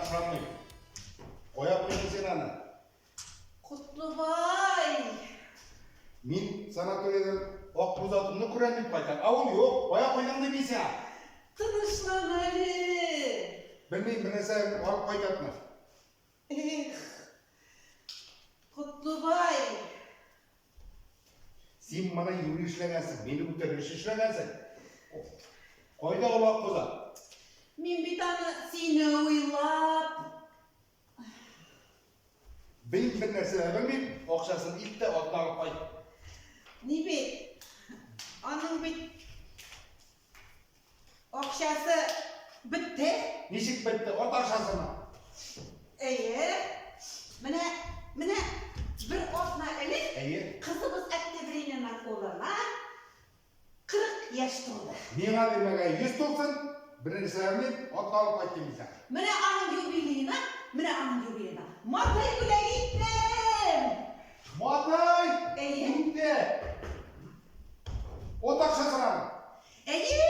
ышанмыйм. Кая куйдың син аны? Котлыбай! Мин санаторийдан ак бүз атымны күрәм дип кайтам. Ә ул юк. Кая куйдың дим мин сиңа? Тынычлан әле. Белмим, бер нәрсә алып кайт атны. Эх, Котлыбай! Син моны юри эшләгәнсең, мине үтерер өчен эшләгәнсең. Кайда ул ак бүз ат? Мин бит аны сине уйлап. Мин бер нәрсә дә белмим, акчасын илт тә атны алып кайт. Ни бит, аның бит акчасы бетте. Ничек бетте? Ат акчасымы? Әйе. Менә, менә бер атна элек Әйе. кызыбыз Октябринаның улына 40 яшь тулды. Миңа бирмәгән 100 тулсын, бернәрсә белмим, атны алып кайт дим мин сиңа. Менә аның юбилеена, менә аның юбилеена матай бүләк иттем! Матай! Әйе. Инде! Ат акчасынамы? Әйе,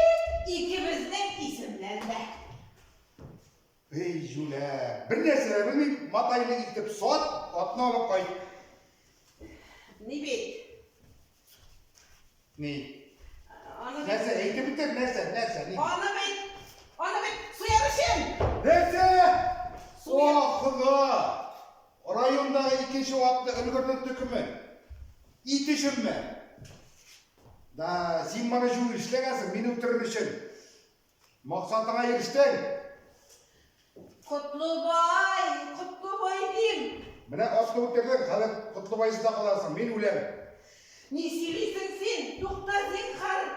икебезнең исемнән дә. Эй, җүләр! Бернәрсә дә белмим, матайны илтеп сат, атны алып кайт. Ни бит? Ни? Аны бит... Нәрсә, әйтеп бетер, нәрсә, нәрсә, ни? Аны бит, аны бит суяр өчен! Нәрсә? Суяр. О, Хода! Райондагы икенче атлы өлгернең төкеме. Ит өченме? Да, син моны җүл эшләгәнсең, мине үтерер өчен. Максатыңа ирештең. Котлыбай, Котлыбай дим. Менә атны үтердең, хәзер Котлыбайсыз да каласың, мин үләм. Ни сөйлисең син? Тукта, зинһар.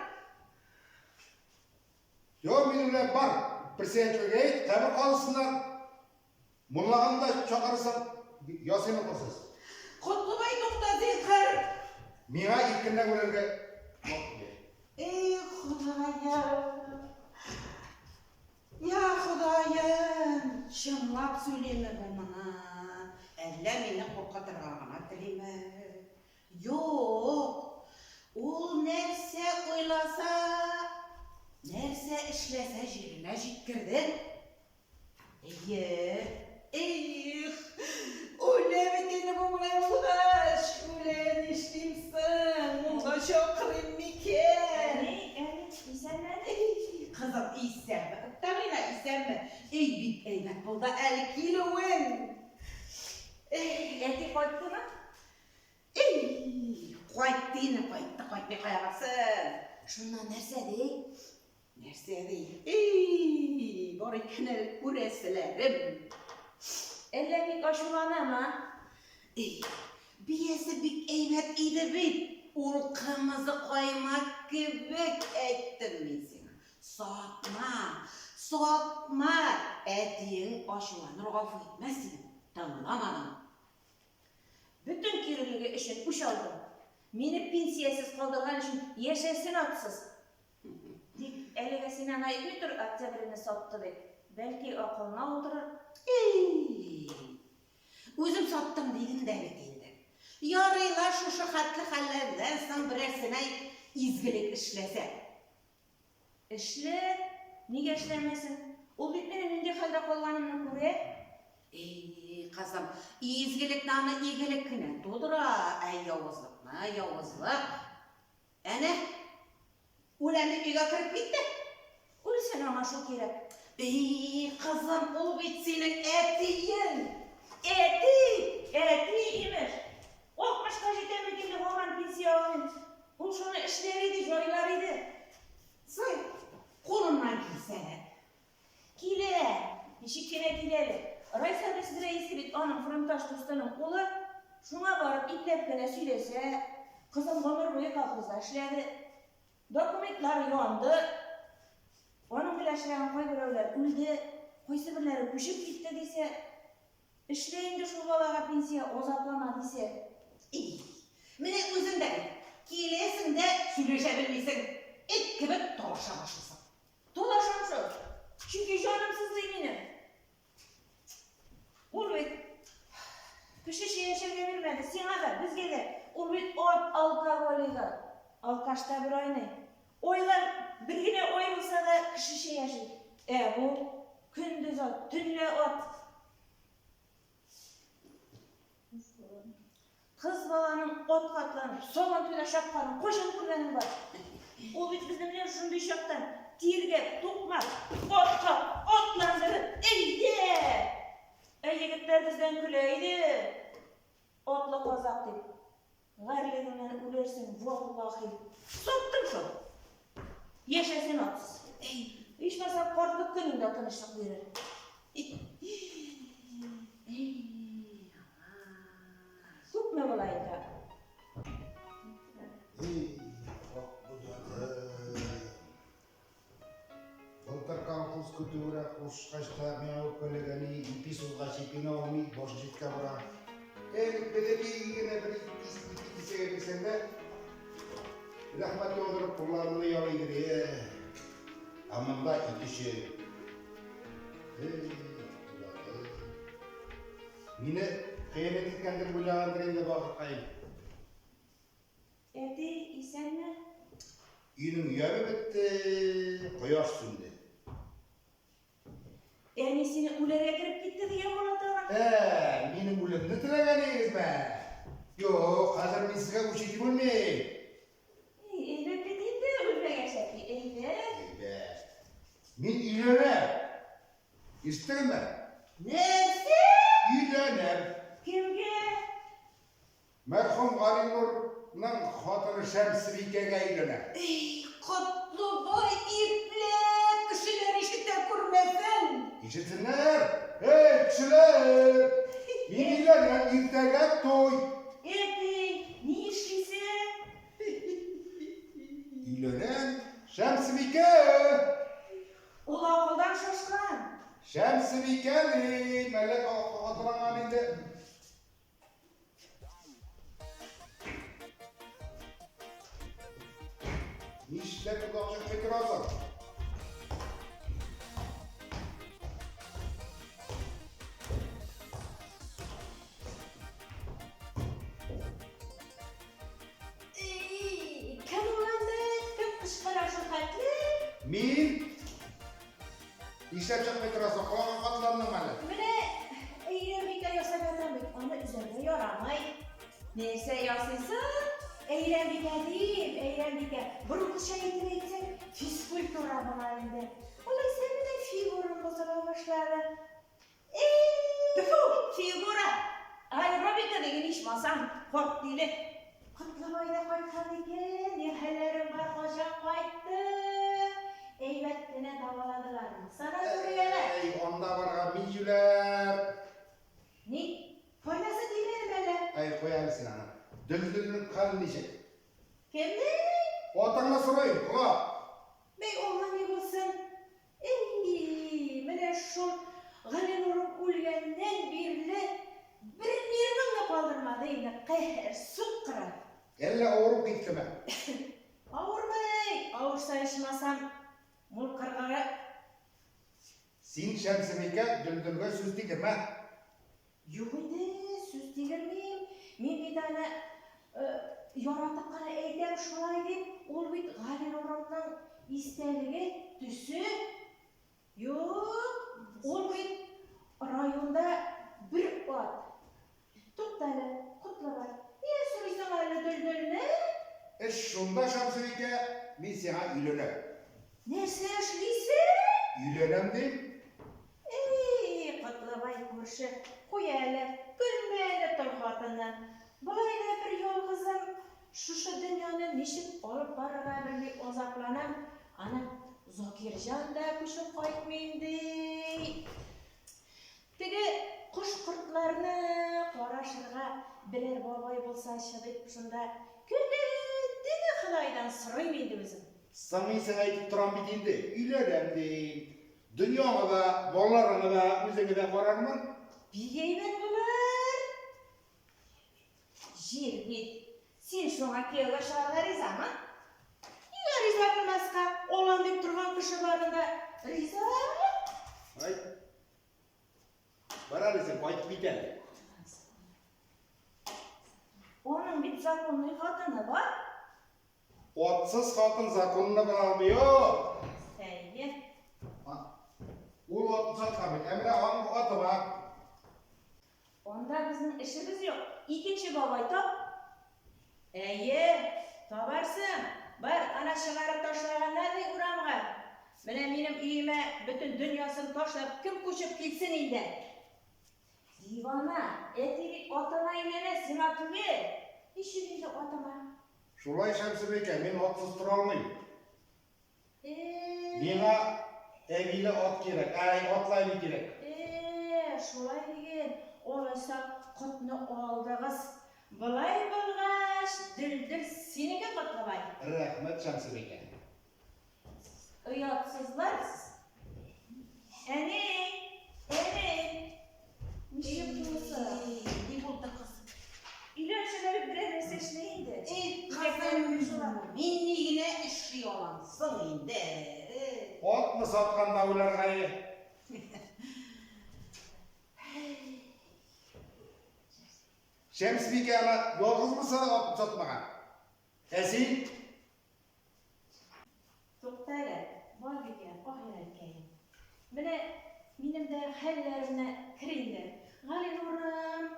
Йо, мин үләм, бар, председательгә әйт, кабер казысыннар. Муллаганы да чакырырсың, ясин укырсыз. Котлыбай, тукта, зинһар. Миңа иркенләп үләргә вакыт бир. Эй, Ходаем! Я, Ходаем! Чынлап сөйлиме бу моны? Әллә мине куркытырга гына телиме? Юк! Ул нәрсә уйласа, нәрсә эшләсә җиренә җиткерде. Әйе. Эх, үлә бит инде бу болай булгач. Үлә, нишлим соң? Мулла чакырыйм микән? Әни, әни, исәнме әни? Эй, кызым, исәнме? Октябрина, исәнме? Эй, бик әйбәт булды әле килүең. Эй, Әти кайттымы? Эй, кайтты инде, кайтты, кайтмый кая барсын? Шуннан нәрсә ди? Нәрсә ди? Эй, бар икән әле күрәселәрем. Әллә бик ачуланамы? Эй, биясе бик әйбәт иде бит. Ул кырмызы каймак кебек әйттем мин сиңа. Сатма, сатма, әтиең ачуланыр, гафу итмәс дидем. Тыңламадың. Бөтен кирелеге өчен үч алдым. Мине пенсиясез калдырган өчен яшәсен атсыз. Тик әлегә син аңа әйтми тор, Октябрьне сатты дип. Бәлки акылына утырыр. Эй! Үзем саттым дидем дә бит инде. Ярый ла шушы хәтле хәлләрдән соң берәрсенә изгелек эшләсә. Эшләр, нигә эшләмәсен? Ул бит минем нинди хәлдә калганымны күрә. Эй, кызым, изгелекне аны игелек кенә тудыра, ә явызлыкны, явызлык. Әнә, үләм дип өйгә кереп китте. Үлсен, аңа шул кирәк. И, кызым, ул бит синең әтиең! Әти! Әти, имеш! Алтмышка җитәм бит инде, һаман пенсия алмыйм. Ул шуны эшләр иде, җайлар иде. Соң, кулыннан килсә дә. Килә! Ничек кенә килә әле. Райсовет рәисе бит аның фронтташ дустының улы. Шуңа барып ипләп кенә сөйләсә, кызым гомер буе колхозда эшләде. Документлар янды. Аның белән эшләгән кайберәүләр үлде, кайсыберләре күчеп китте дисә, эшлә инде шул балага пенсия, азаплана дисә. И, менә үзең дә бит, киләсең дә сөйләшә белмисең, эт кебек талаша башлыйсың. Талашам шул. Чөнки җаным сызлый минем. Ул бит кешечә яшәргә бирмәде. Сиңа да, безгә дә. Ул бит ат алкоголигы. Алкашта бер айный. Айга бер генә ай булса да кешечә яши. Ә бу көндез ат, төнлә ат. Кыз баланың атка атланып, сабан туйда чапканын кайчан күргәнең бар? Ул бит безне менә шундый чактан тиргәп, тукмап, атка атландырып, әйдә! Ә егетләр бездән көлә иде. Атлы казак дип. Гарьлегеңнән үләрсең, валлахи. Саттым шул. Яшәсен атсыз. Ичмаса картлык көнеңдә тынычлык бирер. Күпме була инде? Эй, Акбузатым. Былтыр колхоз көтүенә кушкач та миңа үпкәләгән ипи сузгач ипине алмый, башын читкә бора. Элек бәләкәй генә бер ипи кисәге бирсәң дә, рәхмәт яудырып кулларыңны ялый иде. Ә монда ит өчен. Эй, Акбузатым. Мине хыянәт иткәндер уйлагандыр инде бахыркаем. Әти, исәнме? Өйнең яме бетте, кояш сүнде. Әни сине үләргә кереп китте дигән була тагын. Ә, минем үлемне теләгән идегезме? Юк, хәзер мин сезгә үч итеп үлмим. Әй, әйбәт бит инде үлмәгәч, әти, әйбәт. Әйбәт. Мин өйләнәм. Ишеттеңме? Нәрсә? Өйләнәм. Кемгә? Мәрхүм Галинурның хатыны Шәмсебикәгә өйләнәм. Эй, Котлыбай, ипләп, кешеләр ишетә күрмәсен. Ишетсеннәр! Эй, кешеләр! Мин өйләнәм, иртәгә туй. Әти, ни эшлисең? Өйләнәм, Шәмсебикә! Ул акылдан шашкан. Шәмсебикә ни, мәллә катыранган инде. Нишләп озак чыкмый торасың? Эй, кем ул инде? Кем кычкыра шул хәтле? Мин? Нишләп чыкмый торасың? Колагың катландың әле. Менә әйрәнбикә ясап ятам бит, аны өзәргә ярамый. Нәрсә ясыйсың? Әйрәнбикә дип, әйрәнбикә. Борынгыча итеп әйтсәк, физкультура була инде. Алайса менә фигурам бозыла башлады. Тфү, фигура! Аэробика диген ичмасам, карт тиле. Котлыбай да кайткан икән, ни хәлләрең бар, кайчан кайттың? Әйбәт кенә дәваладылармы? Санаториядә. Әй, анда барган мин җүләр. Ни, файдасы тимәдеме әллә? Әй, куй әле син аны. Дөлдөлнең хәле ничек? Кемнең? Атаңны сорыйм, колак. Бәй, аңа ни булсын? Әй, менә шул Галинурың үлгәннән бирле бер нервың да калдырмады инде, каһәр суккыры. Әллә авырып киттеме? Авырмый, авырса ичмасам, мул кыргыры. Син, Шәмсебикә, Дөлдөлгә сүз тигермә. Юк инде, сүз тигермим. Мин бит аны яратып кына әйтәм шулай дип. Ул бит Галинурымның истәлеге, төсе. Юк, ул бит районда бер ат. Тукта әле, Котлыбай, нигә сорыйсың әле Дөлдөлне? Эш шунда, Шәмсебикә, мин сиңа өйләнәм. Нәрсә эшлисең? Өйләнәм дим. Әй, Котлыбай күрше, куй әле, көлмә әле тол хатыннан. Болай да бер ялгызым шушы дөньяны ничек алып барырга белми азапланам. Аны Закирҗан да күчеп кайтмыйм ди. Теге кош-кортларны карашырга берәр бабай булсачы дип шунда көне-төне Ходайдан сорыйм инде үзем. Соң мин сиңа әйтеп торам бит инде, өйләнәм дим. Дөньяңа да, балаларыңа да, үзеңә дә карармын. Бик әйбәт булыр. Җир бит. Син шуңа кияүгә чыгарга ризамы? Нигә риза булмаска? Алам дип торган кеше барында риза. Ай. Бар әле син, кайтып кит әле. Аның бит законный хатыны бар. Атсыз хатын законны була алмый, юк. Әйе. Ул атын саткан бит. Ә менә аның аты бар. Анда безнең эшебез юк. Икенче бабай тап. Әйе, табарсың. Бар, ана чыгарып ташлаганнар ди урамга. Менә минем өемә бөтен дөньясын ташлап кем күчеп килсен инде? Дивана, әти бит атыңа өйләнә, сиңа түгел. Ничек инде атыңа? Шулай, Шәмсебикә, мин атсыз тора алмыйм. Э. Миңа әбиле ат кирәк, әй, атлы әби кирәк. Э, шулай диген, алайса котны алдыгыз. Болай булгач, Дөлдөл синеке, Котлыбай. Рәхмәт, Шәмсебикә. Оятсызлар сез. Әни, әни. Ничек булса? Ни булды, кызым? Өйләнсәләр берәр нәрсә эшлә инде. Эй, кызым, мин ни генә эшли алам соң инде? Атны сатканда уйларга иде. Шәмсебикә ана ялгыз булса да атны сатмаган. Ә син? Тукта әле, Балбикә, ахирәткәем. Менә минем дә хәлләремне кер инде. Галинурым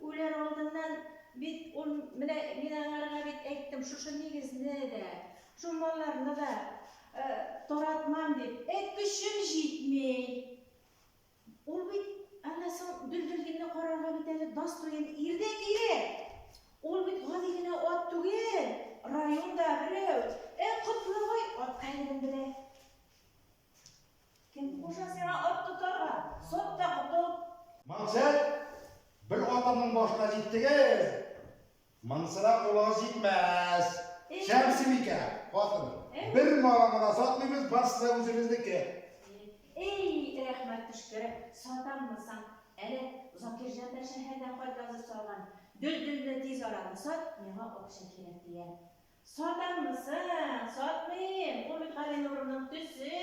үләр алдыннан бит ул менә мин аңарга бит әйттем, шушы нигезне дә, шул малларны да таратмам дип. Ә көчем җитми. Ул бит аннан соң Дөлделгинне карарга бит әле достоин ир дә кирәк. Ул бит гади генә ат түгел, районда берәү. Ә Котлыбай ат кадерен белә. Кем куша сиңа ат тотарга? Сат та котыл. Максат, бер атымның башына җиттегез. Монысына кулыгыз җитмәс. Шәмсебикә, хатын, бер малыңны да сатмыйбыз, барысы да үзебезнеке. Эй, рәхмәт төшкере, сатаммы соң? Әле Закирҗан да шәһәрдән хат язып салган. Дөлдөлне тиз арада сат, миңа акча кирәк, дигән. Сатаммы соң? Сатмыйм, ул бит Галинурымның төсе.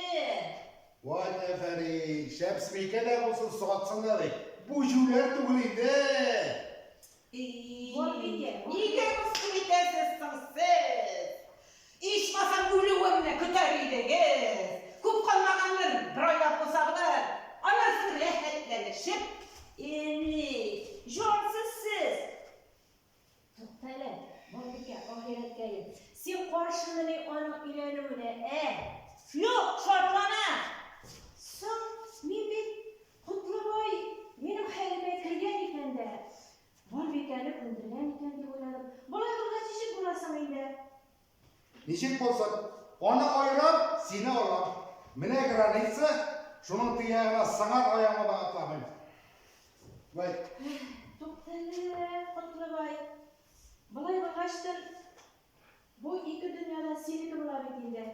Вай, афәрин, Шәмсебикә дә булсын, сатсын да ди. Бу җүләр түгел инде. Балбикә, Нигә мыскыл итәсез соң сез? Ичмасам үлүемне көтәр идегез. Күп калмагандыр, бер айлап булса булыр. Аннан соң рәхәтләнешеп. Әни, җансыз сез! Туктале, Балбикә, ахирәткәем, син каршымыни аның өйләнүенә, ә? Юк, шатлана! Соң, мин бит Котлыбай минем хәлемә кергән икән дә, Балбикәне күндергән икән дип уйладым. Болай булгач ничек була соң инде? Ничек булсын, аны аерам, сине алам. Менә граница, шуның тыягына сыңар аягыңа да атламыйм. Вай. Туктале, Котлыбай. Болай булгачтын, бу ике дөнья да синеке була бит инде.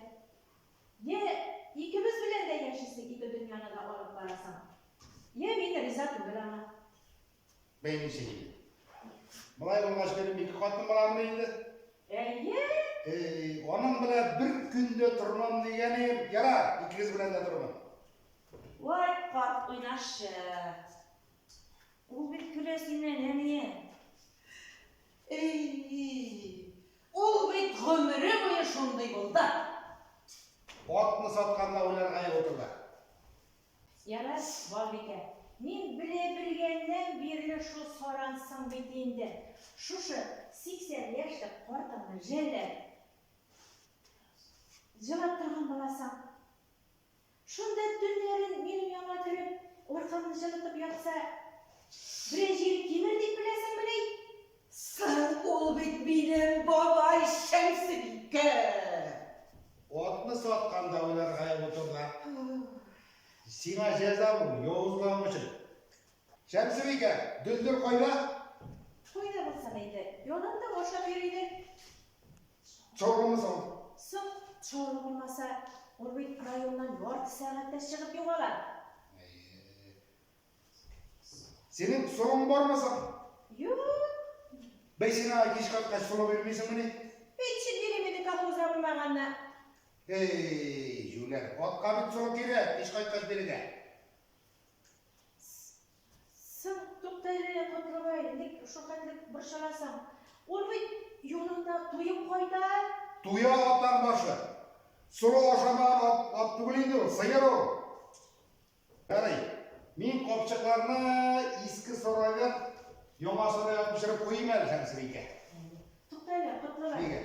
Йә икебез белән дә яшисең, ике дөньяны да алып барасың. Йә мин риза түгел аңа. Бәй ничек инде? Болай булгач минем ике хатын буламыни инде? Әйе. Эй, аның белән бер көн дә тормам дигәнем, ярар, икегез белән дә тормам. Вай, карт уйнашчы. Ул бит көлә синнән, әнием. Эй, ул бит гомере буе шундый булды. Атны сатканда уйларга юк утырды. Ярар, Балбикә, мин белә белгәннән бирле шул сарансың бит инде. Шушы 80 яшьлек картыңны жәлләп, җылап торган буласың. Шунда төннәрен минем янга кереп, аркамны җылытып ятса, берәр җире кимер дип беләсеңмени? Соң ул бит минем бабай Шәмсебикә! Атны сатканда уйларга юк утырды. Сиңа җәза бу, явызлыгың өчен. Шәмсебикә, Дөлдөл кайда? Кайда булсын инде, янында ашап йөридер. Чорлымы соң? Соң, чорлы булмаса, ул бит районнан ярты сәгатьтә чыгып югала. Синең солың бармы соң? Юк. Бәй, син аңа кич кайткач солы бирмисеңмени? Бит син бирим инде колхозда булмаганны. Эй, җүләр, атка бит солы кирәк, кич кайткач бирергә. Соң, тукта әле, Котлыбай, ник шулхәтле борчыласың? Ул бит юлыңда туеп кайта. Туя атаң башы. Солы ашамаган ат, ат түгел инде ул, сыер ул. Ярый, мин капчыкларны иске сарайдан Яңа сарайга күчереп куйыйм әле, Шәмсебикә. Тукта әле, Котлыбай. Нигә?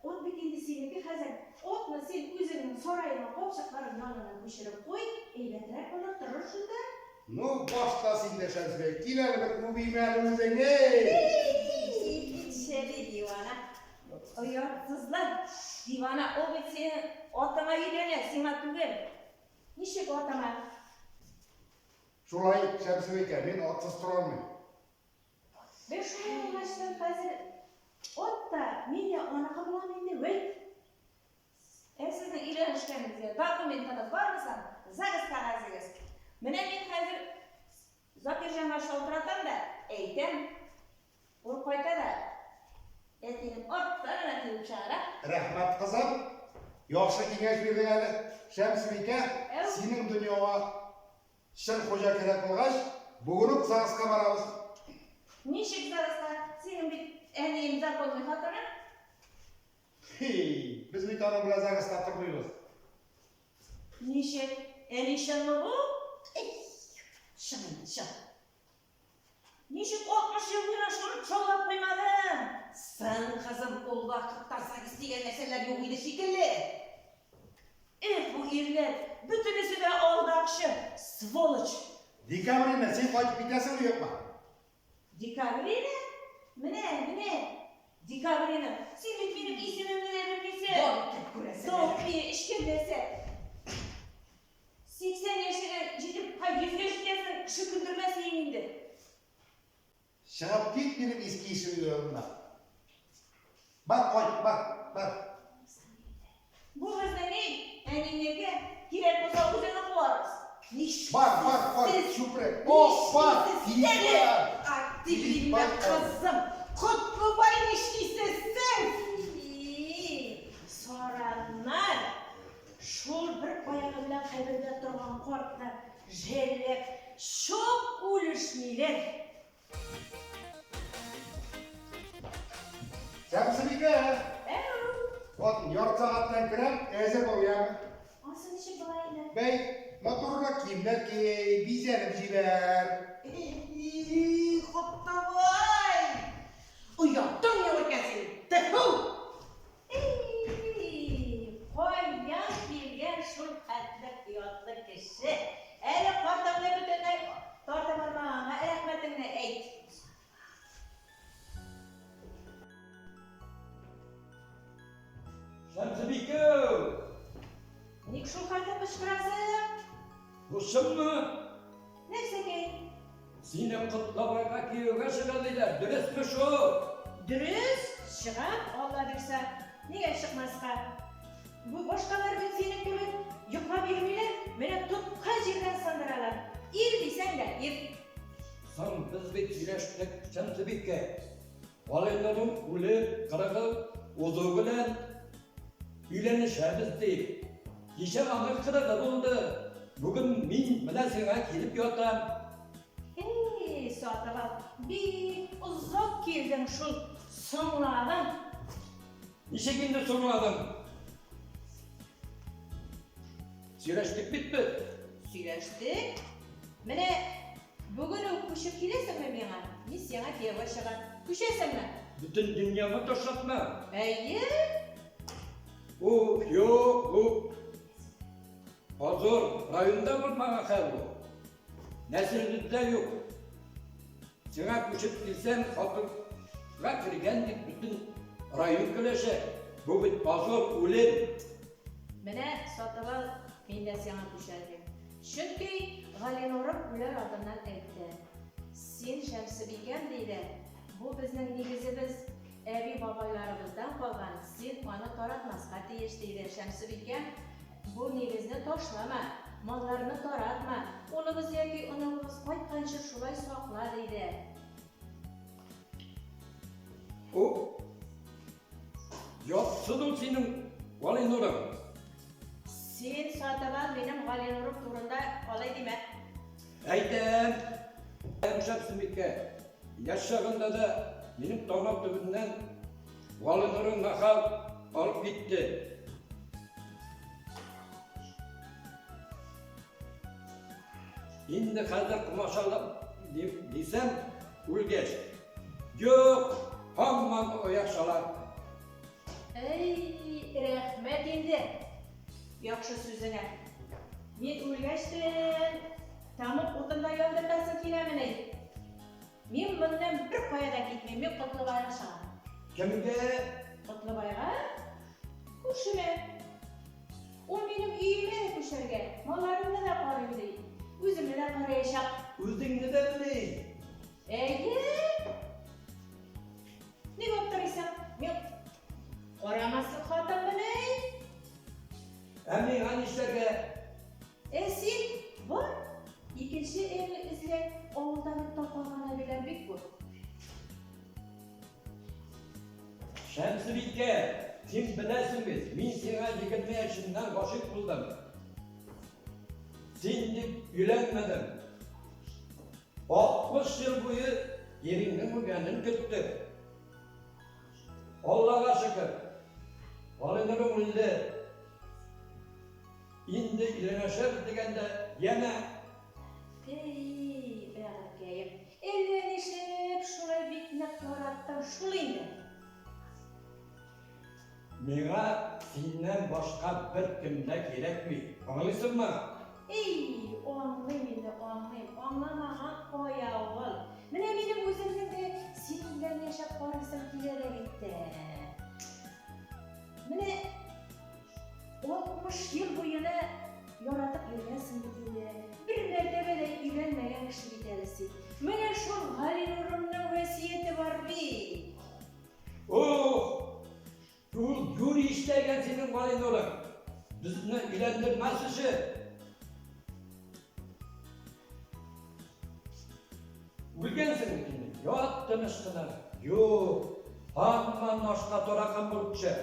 Ут бит инде синеке хәзер. Отны син үзеңнең сараеңа капчыкларың янына күчереп куй, әйбәтрәк булыр торыр шунда. Ну, башта син дә, Шәмсебикә, кил әле бер үбим әле үзеңне. Китшәли дивана. Оятсызлар. Дивана, ул бит синең атыңа өйләнә, сиңа түгел. Ничек атыңа? Шулай, Шәмсебикә, мин атсыз тора алмыйм. Без шулай булгачтын хәзер ат та, мин дә аныкы булам инде, вәйт. Ә сезнең өйләнешкәнегезгә документыгыз бармы соң? Загс кәгазегез. Менә мин хәзер Закирҗанга шалтыратам да, әйтәм. Ул кайта да, әтинең арттан гына тибеп чыгара. Рәхмәт, кызым. Яхшы киңәш бирдең әле. Шәмсебикә, синең дөньяга чын хуҗа кирәк булгач, бүген үк ЗАГСка барабыз. Ничек ЗАГСка? Синең бит әниең законный хатының. Хи, без бит аның белән ЗАГСта тормыйбыз. Ничек? Әни чынмы бу? Чын инде, чын. Ничек 60 ел буена шуны чолгап куймадың? Соң, кызым, ул вакытта ЗАГС дигән нәрсәләр юк иде шикелле. Эх, бу ирләр, бөтенесе дә алдакчы, сволочь! Декабрина, син кайтып китәсеңме, юкмы? Декабрина? Менә, менә! Декабрина, син бит минем исемемне дә белмисең! Бар икән, күрәсең. Долгие эчкән нәрсә. 80 яшеңә җитеп, һай, йөзгә җитәсең, кеше көлдермәс иең инде. Чыгып кит минем иске ишек яныннан. Бар, кайт, бар, бар. Бу безнең өй, әнинеке, кирәк булса үзеңне куарбыз. Нишлисез Бар, бар, кайт, сез? чүпрәк. О, бар, Нишлисез кит, сез? бар. Активинна, Бар, кайт. кызым, Котлыбай нишлисез сез? И, сараннар! Шул бер аягы белән кабердә торган картны жәлләп, чак үлешмиләр. Шәмсебикә! Әү! Хатын, ярты сәгатьтән керәм, әзер бул, яме. Ансы ничек була инде? Бәй, матуррак киемнәр ки, бизәнеп җибәр. И, Котлыбай! Оятың юк икән синең! Тфү! И, каян килгән шул хәтле оятлы кеше? Әле картаңны бөтенләй тартып алмаганга рәхмәтеңне әйт. Шәмсебикә! Ник шул хәтле кычкырасың? Бу чынмы? Нәрсәкәй? Сине Котлыбайга кияүгә чыга диләр, дөресме шул? Дөрес, чыгам, Алла бирса. Нигә чыкмаска? Бу башкалар бит синең кебек йоклап йөрмиләр, менә тоткан җирдән сындыралар. Ир дисәң дә ир. Соң без бит сөйләштек, Шәмсебикә. Галинурың үлеп, кырыгы узу белән өйләнешәбез дип. Кичә аның кырыгы булды. Бүген мин менә сиңа килеп ятам. Эй, Сатыбал, бик озак килдең шул, соңладың. Ничек инде соңладың? Сөйләштек бит без. Сөйләштек. Менә бүген үк күчеп киләсеңме миңа? Мин сиңа кияүгә чыгам. Күчәсеңме? Бөтен дөньяңны ташлапмы? Әйе. Ух, юк, бу позор, районда булмаган хәл бу. Нәселебездә юк. Сиңа күчеп килсәм, хатынга кергән дип бөтен район көләчәк. Бу бит позор, үлем. Менә Сатыбал, мин дә сиңа күчәргә. Чөнки Галинурым үләр алдыннан әйтте. Син Шәмсебикәм, диде, бу безнең нигезебез, әби-бабайларыбыздан калган, син аны таратмаска тиеш, диде. Шәмсебикәм, бу нигезне ташлама, малларны таратма, улыбыз яки оныгыбыз кайтканчы шулай сакла, диде. О, ятсыз ул синең Галинурың. Син, Сатыбал, минем Галинурым турында алай димә. Әйтәм, Шәмсебикә, яшь чагында да минем тамак төбеннән Галинурың нахал алып китте. Инде хәзер комачаулап дисәм, Үлгәч. Юк, һаман аяк чала. Әй, рәхмәт инде яхшы сүзеңә. Мин үлгәчтен, тәмуг утында яндыртасың киләмени? Мин моннан бер кая да китмим, мин Котлыбайга чыгам. Кемгә? Котлыбайга? Күршемә. Ул минем өемә дә күчәргә, малларымны да карыйм ди. Үземне дә караячак. Үзеңне дәмени? Әйе. Ник аптырыйсың? Мин карамаслык хатынмыни? Ә миңа нишләргә? Ә син бар, икенче әби эзлә, авылда бит таркалган әбиләр бик күп. Шәмсебикә, син беләсең бит, мин сиңа 20 яшемнән гашыйк булдым. Син дип өйләнмәдем. 60 ел буе иреңнең үлгәнен көттем. Аллага шөкер, Галинурың үлде. Инде өйләнешәбез дигәндә, янә. Әй, бәгырькәем, әллә нишләп шулай бик нык яраттың шул инде. Миңа синнән башка беркем дә кирәкми, аңлыйсыңмы? Әй, аңлыйм инде, аңлыйм, аңламаган кая ул. Менә минем үземнең дә синең белән яшәп карыйсым килә дә бит тә. Менә 60 ел буена яратып йөргәнсең бит инде. Бер мәртәбә дә өйләнмәгән кеше бит әле син. Менә шул Галинурымның васыяте бар бит. Ох! Ул юри эшләгән синең Галинурың. Безне өйләндермәс өчен. Үлгәнсең бит инде. Ят тыныч кына. Юк. Һаман ашка таракан булып төшә.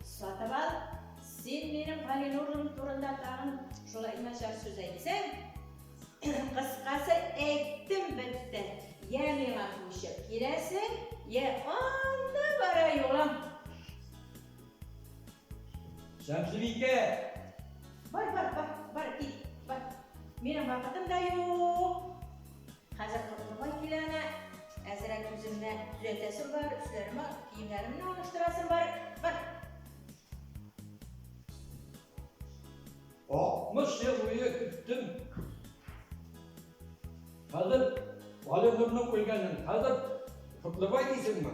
Сатып ал. Син минем Галинурым турында тагын шулай начар сүз әйтсәң, кыскасы, әйттем бетте. Я миңа күчеп киләсең, я анда бара юлың. Шәмсебикә! Бар, бар, бар, бар, кит, бар. Минем вакытым да юк. Хәзер Котлыбай килә әнә. Әзрәк үземне төзәтәсем бар, өсләремә, киемнәремне алыштырасым бар. Бар. 60 ел буе көттем. Хәзер Галинурның үлгәнен, хәзер Котлыбай дисеңме?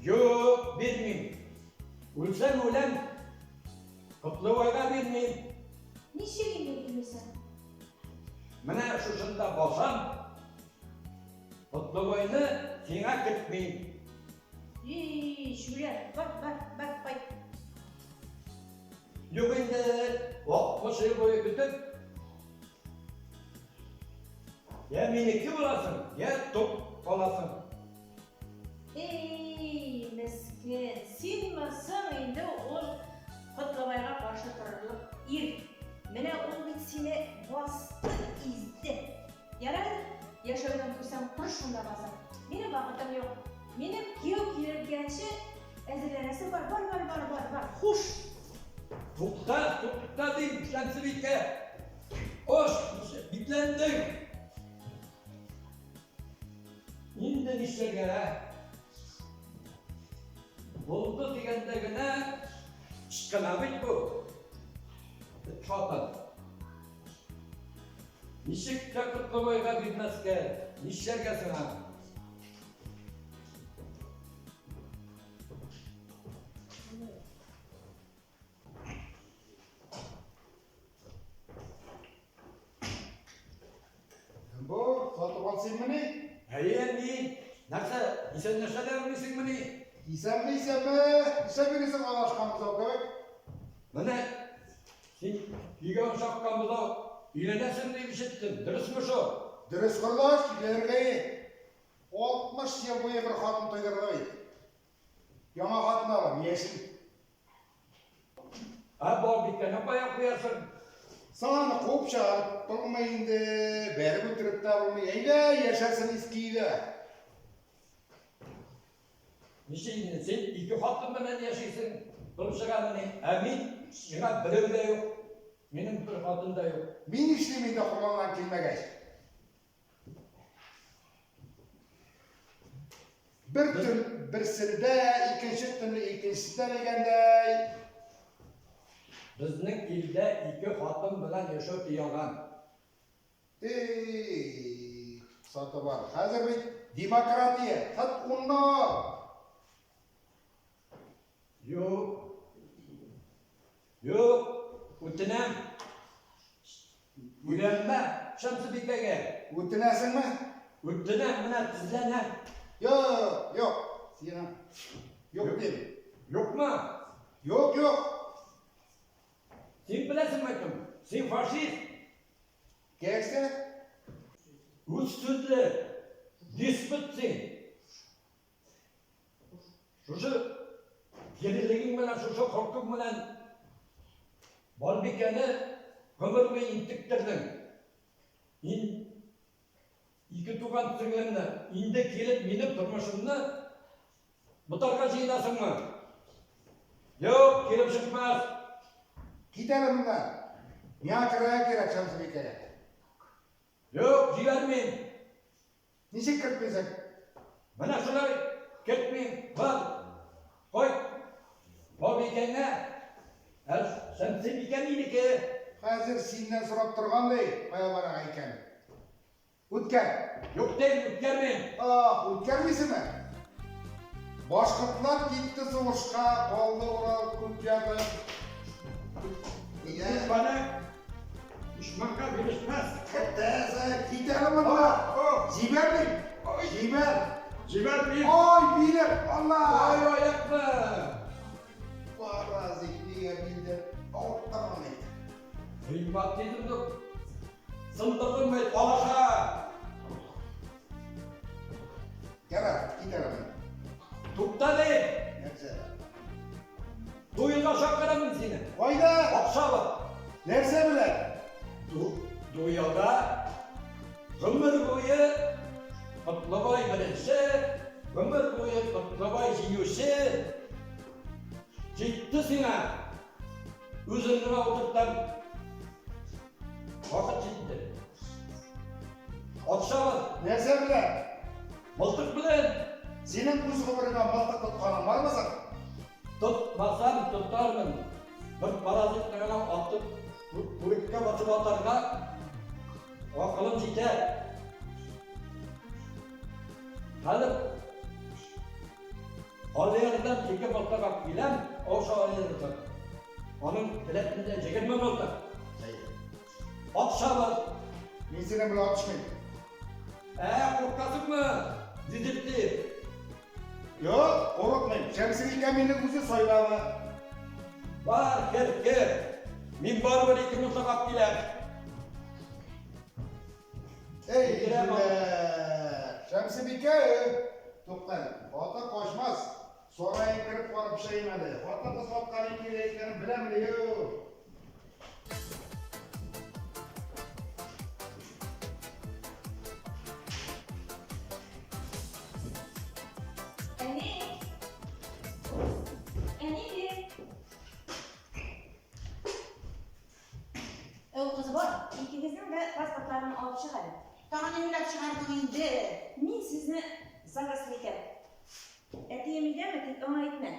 Юк, бирмим. Үлсәм үләм. Котлыбайга бирмим. Ничек инде бирмисең? Менә шушында басам. Котлыбайны сиңа кертмим. И, җүләр, бар, бар, бар, кайт. Юк инде, 60 ел буе көтеп. Я минеке буласың, я тук каласың. Эй, мескен, синме соң инде ул Котлыбайга каршы торырлык ир? Менә ул бит сине басты, изде. Ярар, яшәүдән туйсаң, тор шунда басып. Минем вакытым юк. Минем кияү килгәнче әзерләнәсем бар. Бар, бар, бар, бар, бар. Хуш! Тукта, тукта дим, Шәмсебикә. Ош, битләндең. Инде нишләргә, ә? Булды дигәндә генә ычкына бит бу. Эт хатын. Ничек тә Котлыбайга бирмәскә, нишләргә сиңа? Бу, сатып алсыйммыни? Әйе, мин. Нәрсә, исәнләшә дә белмисеңмени? Исәнме, исәнме? Нишләп йөрисең алашкан бозау кебек? Менә син өйгә чаккан бозау өйләнәсең дип ишеттем. Дөресме шул? Дөрес, кордаш, өйләнергә. 60 ел буе бер хатын туйдырды бит. Яңа хатын алам, яшел. Ә Балбикәне кая куясың? Соң аны куып чыгарып булмый инде, бәреп үтереп тә булмый. Әйдә, яшәсен иске өйдә. Ничек инде син ике хатын белән яшисең, булып чыгамыни? Ә мин, миңа берәү дә юк. Минем бер хатын да юк. Мин нишлим инде кулыңнан килмәгәч? Бер төн берсендә, икенче төнне икенчесендә дигәндәй. Безнең илдә ике хатын белән яшәү тыелган. Эй, Сатыбал, хәзер бит демократия, хат уннар. Юк. Юк, үтенәм. Өйләнмә Шәмсебикәгә. Үтенәсеңме? Үтенәм, менә тезләнәм. Юк, юк. Сиңа юк дим. Юкмы? Юк, юк. Син беләсеңме кем? Син фашист. Кәрсә? Үз сүзле. Деспот син. Шушы кирелегең белән, шушы холкың белән Балбикәне гомер буе интектердең. Ин ике туган сеңлемне инде килеп минем тормышымны бутарга җыенасыңмы? Юк, килеп чыкмас. Кит әле моннан. Миңа керергә кирәк Шәмсебикәгә. Юк, җибәрмим. Ничек кертмисең? Менә шулай кертмим. Бар, кайт. Бабикәңә. Ә Шәмсебикә минеке. Хәзер синнән сорап торган ди, кая барырга икәнен. Үткәр. Юк дим, үткәрмим. Ах, үткәрмисеңме? Башкортлар китте сугышка, калды Урал күк ятып. Нигә? Бана дошманга бирешмәс. Китәсе, кит әле моннан. Җибәрмим. Җибәр. Җибәрмим. Ай, билем, Алла. Ай, аякны. Паразит, нигә билдә авырттырган бит. Ревматизмны сындырдың бит, алаша. Ярар, кит әле моннан. Тукта дим. Нәрсә? Дуэльга чакырам мин сине. Кайда? Акча бар. Нәрсә белән? Дуэльга гомер буе Котлыбай беренче, гомер буе Котлыбай җиңүче. Җитте сиңа. Үзең генә утыртам. Вакыт җитте. Акча бар. Нәрсә белән? Мылтык белән. Синең үз гомереңә мылтык тотканың бармы соң? Тотмасам тотармын. Бер паразитны гына атып, күреккә басып атарга акылым җитә. Хәзер Алиярдан ике мылтык алып киләм, Аучы Алиярдан. Аның келәтендә 20 мылтык. Атышабыз. Мин синең белән атышмыйм. Ә, куркасыңмы? Дезертир. Юк, курыкмыйм. Шәмсебикә мине үзе сайлады. Бар, кер, кер. Мин барыбер ике мылтык алып киләм. Эй, җүләр! Шәмсебикә! Тукта әле. Аты качмас. Сараен кереп барып чыгыйм әле. Хатын-кыз атка ни кирәк икәнен беләмени, юк. Әни! Әни! Әү, кызы бар. Икегезнең дә паспортларын алып чык әле. Тагын ни уйлап чыгардың инде? Мин сезне ЗАГСка илтәм. Әтием өйдәме, тик аңа әйтмә.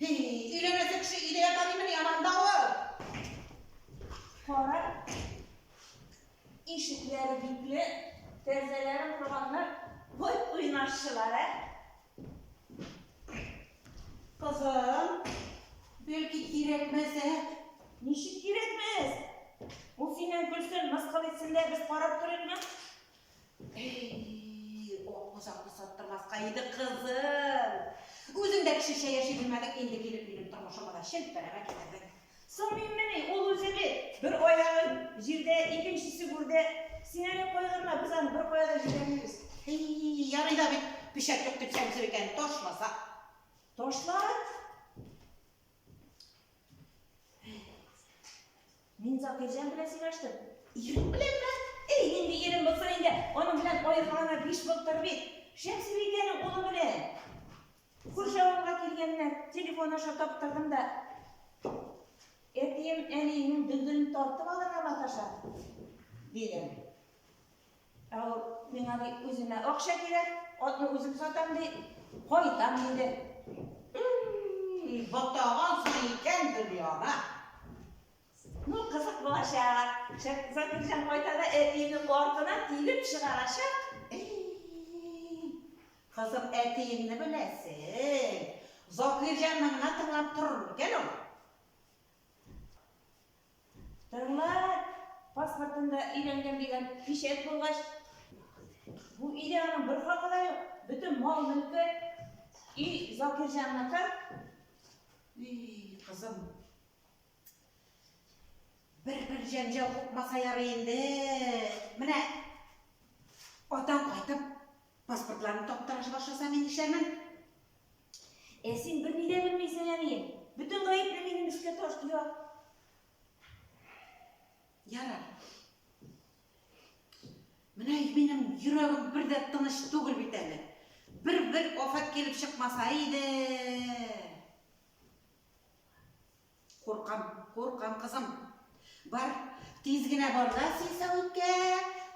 Һи, өйләнәсе кеше өйдә ята димени, амандавы? Кара, ишекләре бикле, тәрәзәләрен корганнар. Вот уйнашчылар, ә! Кызым, бәлки кирәкмәс, ә? Ничек кирәкмәс? Ул синнән көлсен, мыскыл итсен дә, без карап торыйкмы? Әй, акбузатны саттырмаска иде, кызым. Үзең дә кешечә яши белмәдең, инде килеп минем тормышыма да челпәрәмә китердең. Соң минмени, ул үзе бит, бер аягы җирдә, икенчесе гүрдә. Син әле кайгырма, без аны беркая да җибәрмибез. Һи, ярый да бит, печать юк дип Шәмсебикәне ташласа. Ташлар? Мин Закирҗан белән сөйләштем. Ирең беләнме? Эй, нинди ирем булсын инде, аның белән аерылганга биш былтыр бит. Шәмсебикәнең улы белән. Күрше авылга килгәннәр, телефон аша таптырдым да. Әтием әниеңнең дөлдөлен тартып алырга маташа, дидем. Ә ул миңа ди, үземә акча кирәк, атны үзем сатам ди, кайтам диде. Ий, Батагансың икән дөньяна. Ну, кызык булачак. Закирҗан кайта да әтиемнең артына тибеп чыгарачак. Эй, кызым, әтиеңне беләсең. Закирҗанны гына тыңлап торыр микән ул? Тыңлар, паспортында өйләнгән дигән пичәт булгач, бу өйдә аның бер хакы да юк. Бөтен мал-мөлке өй Закирҗанныкы. Ий, кызым. Бер-бер җәнҗал купмаса ярый инде. Менә атаң кайтып паспортларны таптыра башласа мин нишләрмен? Ә син берни дә белмисең, әнием. Бөтен гаепне минем өскә ташлый. Ярар. Менә минем йөрәгем бер дә тыныч түгел бит әле. Бер-бер афәт килеп чыкмаса иде. Куркам, куркам, кызым. Бар, тиз генә бар да сельсоветка,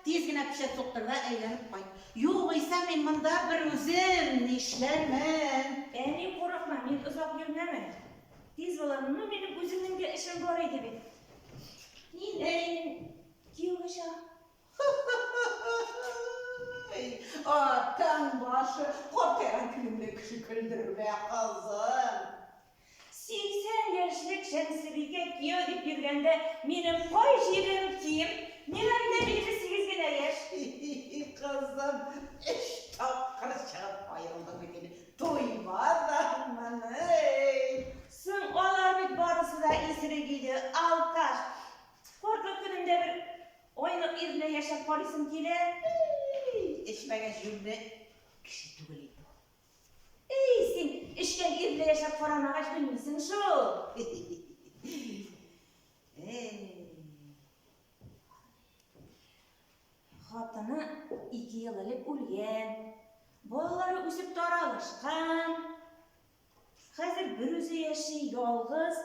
тиз генә печәт суктыр да әйләнеп кайт. Югыйсә мин монда бер үзем нишләрмен? Әни, курыкма, мин озак йөрмәмен. Тиз булырмын. Ну, минем үземнең дә эшем бар иде бит. Нинди? Әнием кияүгә чыга. Атаң башы, картайган көнемдә кеше көлдермә, кызым. 80 яшьлек Шәмсебикә кияү дип йөргәндә минем кай җирем ким? Миңа бит әле 58 генә яшь. Кызым, өч тапкыр чыгып аерылдың бит инде. Туймадыңмыни? Соң алар бит барысы да исерек иде, алкаш. Картлык көнемдә бер айнык ир белән яшәп карыйсым килә. Эчмәгәч юньле кеше түгел инде ул. Эй, син эчкән ир белән яшәп карамагач белмисең шул. Эй. Хатыны 2 ел элек үлгән. Балалары үсеп таралышкан. Хәзер бер үзе яши, ялгыз.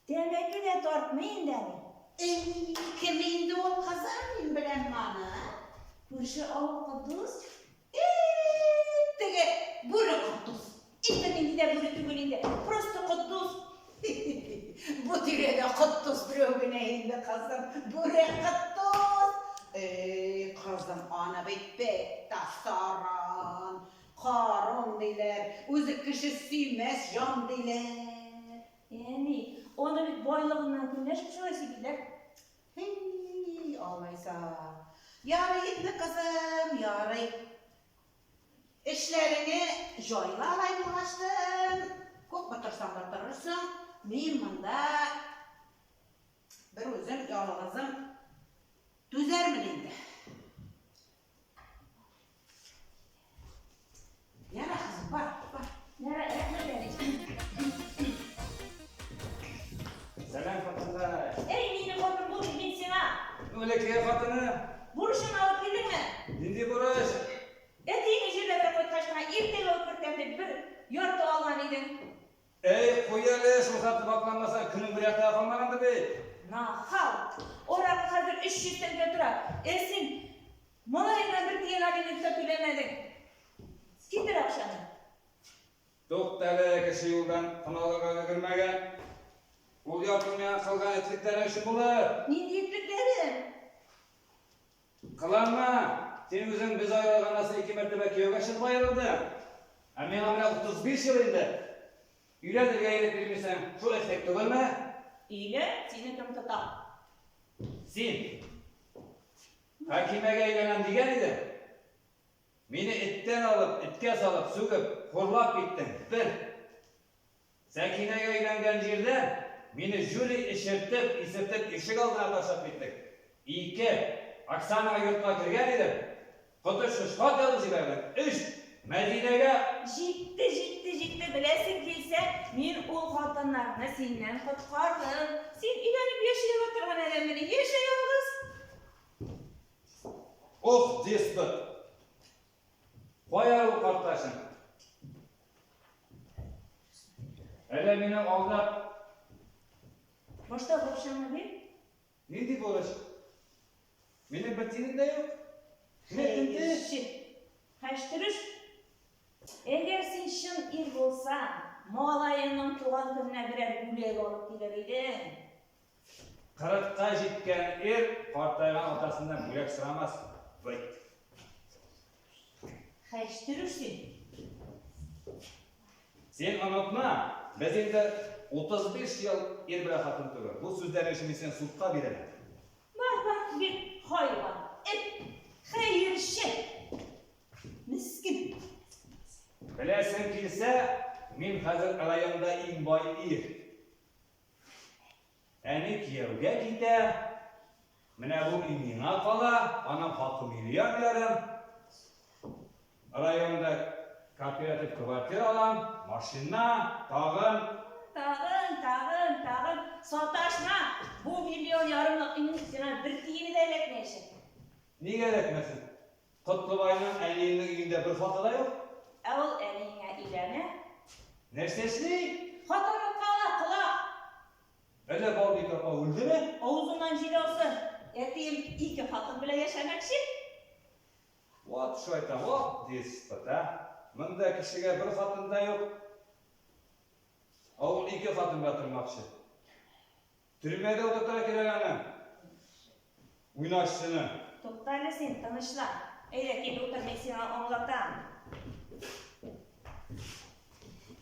Тәмәке дә тартмый инде әни. Эй, кем инде ул, кызым, мин беләм аны. Күрше авыл Котдус. Эй, теге бүре Котдус. Инде нинди дә бүре түгел инде, просто Котдус. Бу тирәдә Котдус берәү генә инде, кызым. Бүре Котдус. Эй, кызым, аны бит бик тә саран, Карун диләр, үзе кеше сөймәс җан диләр. Әни, аны бит байлыгыннан көнләшеп шулай сөйлиләр. Һи, алайса. Ярый инде, кызым, ярый. Эшләреңе җайла алай булгачтын. Күпме торсаң да торырсың. Мин монда бер үзем, ялгызым түзәрмен инде. Яра, кызым, бар, бар. Яра, рәхмәт, әни. Сәлам, хатыннар. Эй, минем хатын булмый, мин сиңа. Ну, элеккеге хатыны. Бурычыңны алып килдеңме? Нинди бурыч? Әтиеңне җирләргә кайткач кына иртәгә үк кертәм дип бер ярты алган идең. Әй, куй әле, шул хәтле вакланмасаң, көнең бер якта калмагандыр бит. Нахал! Аракы хәзер 300 тәңкә тора. Ә син малаеңнан бер тиен алимент та түләмәдең. Китер акчаны. Тукта әле, кеше юлдан тын алырга өлгермәгән. Ул ярты миңа кылган этлекләрең өчен булыр. Нинди этлекләрем? Кыланма! Син үзең без аерылганнан соң ике мәртәбә кияүгә чыгып аерылдың. Ә миңа менә 35 ел инде. Өйләнергә ирек бирмисең. Шул этлек түгелме? Өйлән, сине кем тота? Син. Хакимәгә өйләнәм дигән идең. Мине эттән алып, эткә салып, сүгеп, хурлап киттең. Бер. Сәкинәгә өйләнгән җирдә мине жюри эчертеп, исертеп ишек алдына ташлап киттек. Ике. Оксанага йортка кергән идем, коточкыч хат язып җибәрдең. Өч. Мәдинәгә. Җитте, җитте, җитте, беләсең килсә, мин ул хатыннарны синнән коткардым. Син өйләнеп яши ала торган адәммени, яшә ялгыз. Ох, деспот! Кая ул картташың? Әллә мине алдап. Башта бурычыңны бир. Нинди бурыч? Минем бер тиенем дә юк. Хәерче. Хәчтерүш. Әгәр син чын ир булсаң, малаеңның туган көненә берәр бүләк алып килер идең. Кырыкка җиткән ир картайган атасыннан бүләк сорамас бит. Хәчтерүш син. Син онытма, без инде 35 ел ир белән хатын түгел. Бу сүзләрең өчен мин сине судка бирәм. Бар, бар, бир, хайван, эт, хәерче, мескен. Беләсең килсә, мин хәзер районда иң бай ир. Әни кияүгә китә, менә бу өй миңа кала, аның хакы 1,5 миллион. Районда кооператив квартира алам, машина, тагын. Тагын, тагын, тагын, саташма! Бу 1,5 миллионлык өйнең сиңа бер тиене дә эләкмәячәк. Нигә эләкмәсен? Котлыбайның әниемнең өендә бер хаты да юк. Ә ул әниеңә өйләнә. Нәрсә эшли? Хатынлыкка ала, колак. Әллә Балбикә апа үлдеме? Авызыңнан җил алсын. Әтием ике хатын белән яшәмәкче. Вот шайтан, вот деспот, а. Монда кешегә бер хатын да юк. Ә ул ике хатын белән тормакчы. Төрмәдә утыртырга кирәк аны. Уйнашчыны. Тукта әле син, тынычлан. Әйдә, кил утыр, мин сиңа аңлатам.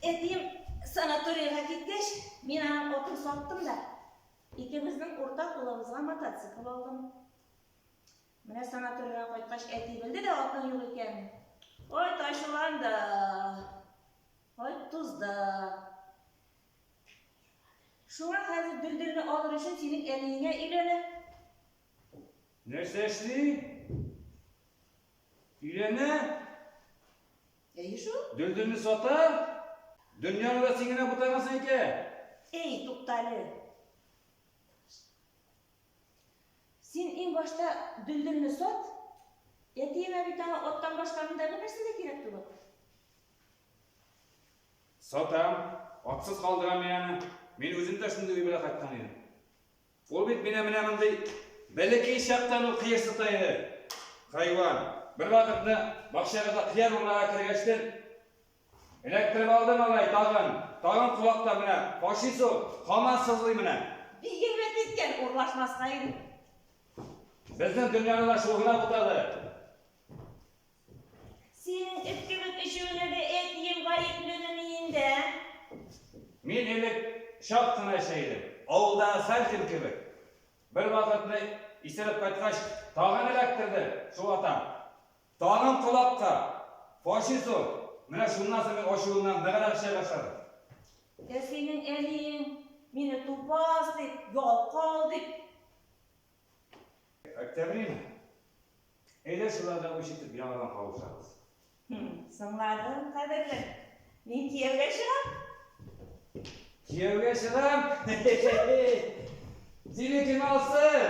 Әтием санаторийга киткәч, мин аның атын саттым да, икебезнең уртак улыбызга мотоцикл алдым. Менә санаторийга кайткач, әти белде дә атның юк икәнен. Ой, ачуланды. Ой, тузды. Шуңа хәзер Дөлделне алыр өчен синең әниеңә өйләнә. Нәрсә эшли? Өйләнә? Әйе шул. Дөлделне сата? Дөньяны да син генә бутагансың икән. Эй, туктале. Син иң башта Дөлделне сат. Әтиемә бит аңа аттан башка монда бер нәрсә дә кирәк түгел. Сатам, атсыз калдырам мин аны. Мин үзем дә шундый уй белән кайткан идем. Ул бит мине менә мондый бәләкәй чактан ук кыерсыта иде. Хайван. Бер вакытны бакчагызда кыяр урлагы кергәчтен эләктереп алды малай тагын. Тагын колакта менә фашист ул, һаман сызлый менә. Бик әйбәт иткән, урлашмаска иде. Безнең дөньяны да шул гына бутады. Синең эт кебек эчүеңә дә әтием гаеплемени инде? Мин элек чак кына эчә идем. Авылдагы һәркем кебек. Бер вакытны исереп кайткач, тагын эләктерде шул атам. Тагын колакка. Фашист ул. Менә шуннан соң мин ачуымнан ныграк эчә башладым. Ә синең әниең мине тупас дип, ялкау дип. Октябрина, әйдә шуларга үч итеп яңадан кавышабыз. Соңладым, кадерлем. Мин кияүгә чыгам. Кияүгә чыгам? Сине кем алсын?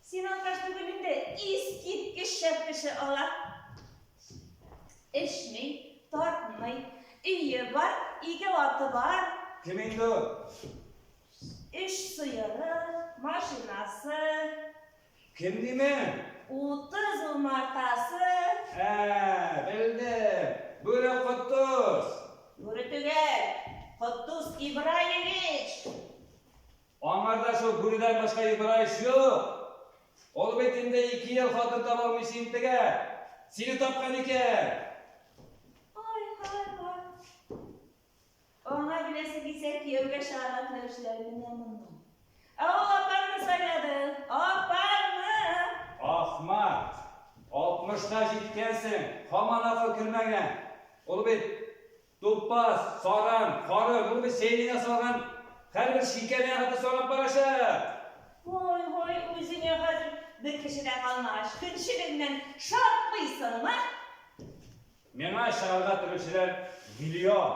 Син алкаш түгел инде, искиткеч шәп кеше ала. Эчми, тартмый, өе бар, ике аты бар. Кем инде ул? Өч сыеры, машинасы. Кем димен? 30 умартасы. Ә, белдем. Бүре Котдус. Бүре түгел, Котдус Ибраевич. Аңарда шул бүредән башка Ибраевич юк. Ул бит инде 2 ел хатын таба алмый интегә. Сине тапкан икән. Ай-һай-һай. Аңа беләсе килсә, кияүгә чыгарга теләүчеләр менә монда. Ә ул апаңны сайлады. Апаңны! Ахмак! 60-ка җиткәнсең, һаман акыл кермәгән. Ул бит тупас, саран, кары, ул бит чәйнегә салган һәрбер шикәрне хәтта санап барачак. Ой-ой, үзеңә хәзер бер кеше дә калмагач, көнчелегеңнән шартлыйсыңмы? Миңа чыгарга теләүчеләр миллион.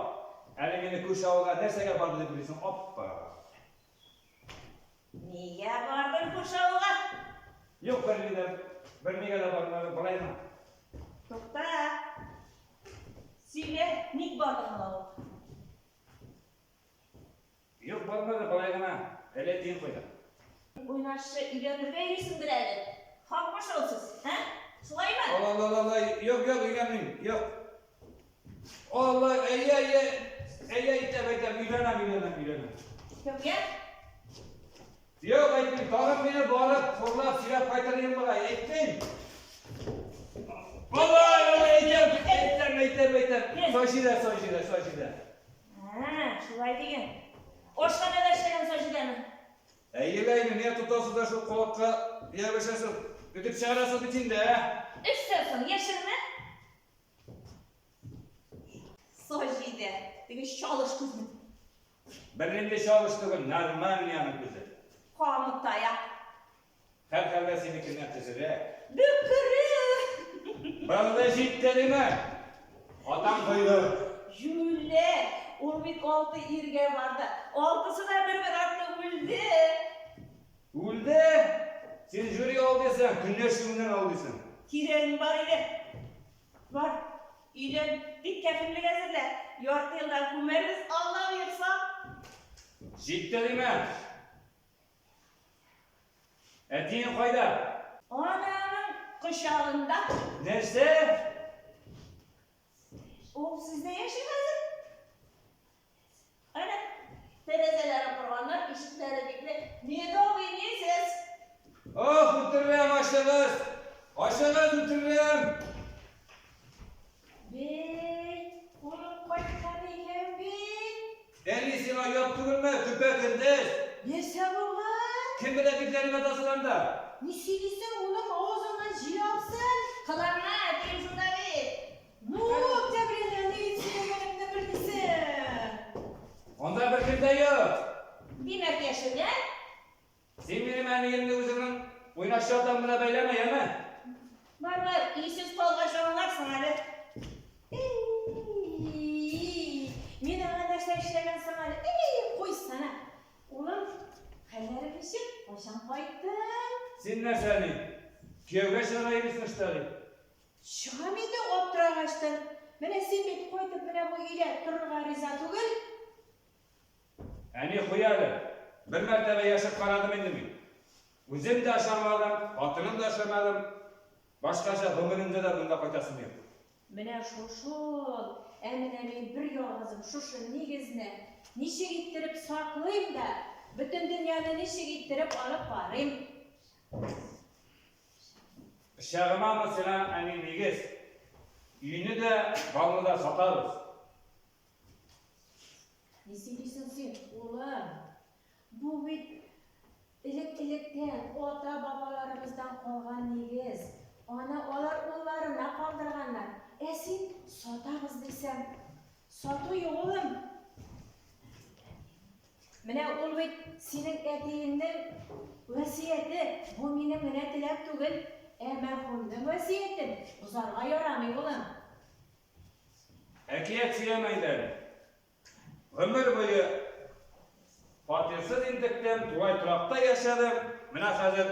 Әле мине күрше авылга нәрсәгә барды дип уйлыйсың? Оппа! Нигә бардың күрше авылга? Юк, бернигә дә бармадым, болай гына. Тукта. Сөйлә, ник бардың ул авылга? Юк, бармады, болай гына. Әле әтиең кайда? Уйнап Уйнашчы, өйләнергә йөрисеңдер әле. Хакмы шул сүз, ә? Шулаймы? Алла, алла, алла, юк, юк, өйләнмим, юк. Алла, әйе, әйе, әйе, әйтәм, әйтәм, өйләнәм, өйләнәм, өйләнәм. Кемгә? Юк, әйтмим, тагын мине барып, хурлап, сөйләп кайтыр идем бугай, әйтмим. Алла, алла, әйтәм, әйтәм, әйтәм, әйтәм. Саҗидә, Саҗидә, Саҗидә. Ә, шулай диген. Ашханәдә эшләгән Саҗидәме? Әйе лә инде, нигә тотасыз да шул колакка ябышасыз? Өтеп чыгарасыз бит инде, ә? Өстәл соң, яшермә. Саҗидә, теге чалыш күзне. Бернинди чалыш түгел, нормальный аның күзе. Камыт таяк. Һәрхәлдә синекеннән төзерәк. Бөкре! Булды, җитте диме? Атаң койды. Җүләр! Ул бит алты иргә барды. Алтысы да бер-бер артлы үлде. Үлде? Син жюри алдыйсың, көнләшүеңнән алдыйсың. Кирәгең бар иде. Бар, өйлән, тик кәфенлек әзерлә. Ярты елдан күмәрбез, Алла боерса. Җитте димә. Әтиең кайда? Ананың кочагында. Нәрсә? Ул сездә яши хәзер. Әнә, тәрәзәләре корганнар, ишекләре бикле. Медовый месяц. Ох, үтерәм, ачыгыз! Ачыгыз, үтерәм! Бей, улым кайткан икән бит. Әни, сиңа оят түгелме? Көпә-көндез! Нәрсә булган? Кем белә бикләнеп ятасың анда? Ни сөйлисең, улым, авызыңнан җил алсын. Кыланма, әтием шунда бит. Ну, Октябрина, ни сөйләгәнеңне белмисең. Анда беркем дә юк. Димәк, яшергән? Син минем әниемне үзеңнең уйнашчы атаң белән бәйләмә, яме? Бар, бар, өйсез калгач аңларсың әле. Эй, мин аңа нәрсә эшләгән соң әле? Эй, куйсана. Улым, хәлләрең ничек? Кайчан кайттың? Син нәрсә, әни? Кияүгә чыгарга йөрисең, что ли? Чыгам инде аптырагачтын. Менә син бит кайтып менә бу өйдә торырга риза түгел. Әни, куй әле. Бер мәртәбә яшәп карадым инде мин. Үзем дә ышанмадым, хатыным да ышанмадым. Башкача гомеремдә дә монда кайтасым юк. Менә шул-шул. Ә менә мин бер ялгызым шушы нигезне ничек иттереп саклыйм да, бөтен дөньяны ничек иттереп алып барыйм? Пычагымамы сиңа, әни, нигез? Өйне дә, балны да сатабыз. Ни сөйлисең син, улым? Бу бит элек-электән ата-бабаларыбыздан калган нигез. Аны алар улларына калдырганнар. Ә син сатабыз дисәң, сату юк, улым. Менә ул бит синең әтиеңнең васыяте. Бу минем генә теләк түгел, ә мәрхүмнең васыятен бозарга ярамый, улым. Әкият сөйләмә инде әле. Гомер буе фатирсыз интектем, тулай торакта яшәдем. Менә хәзер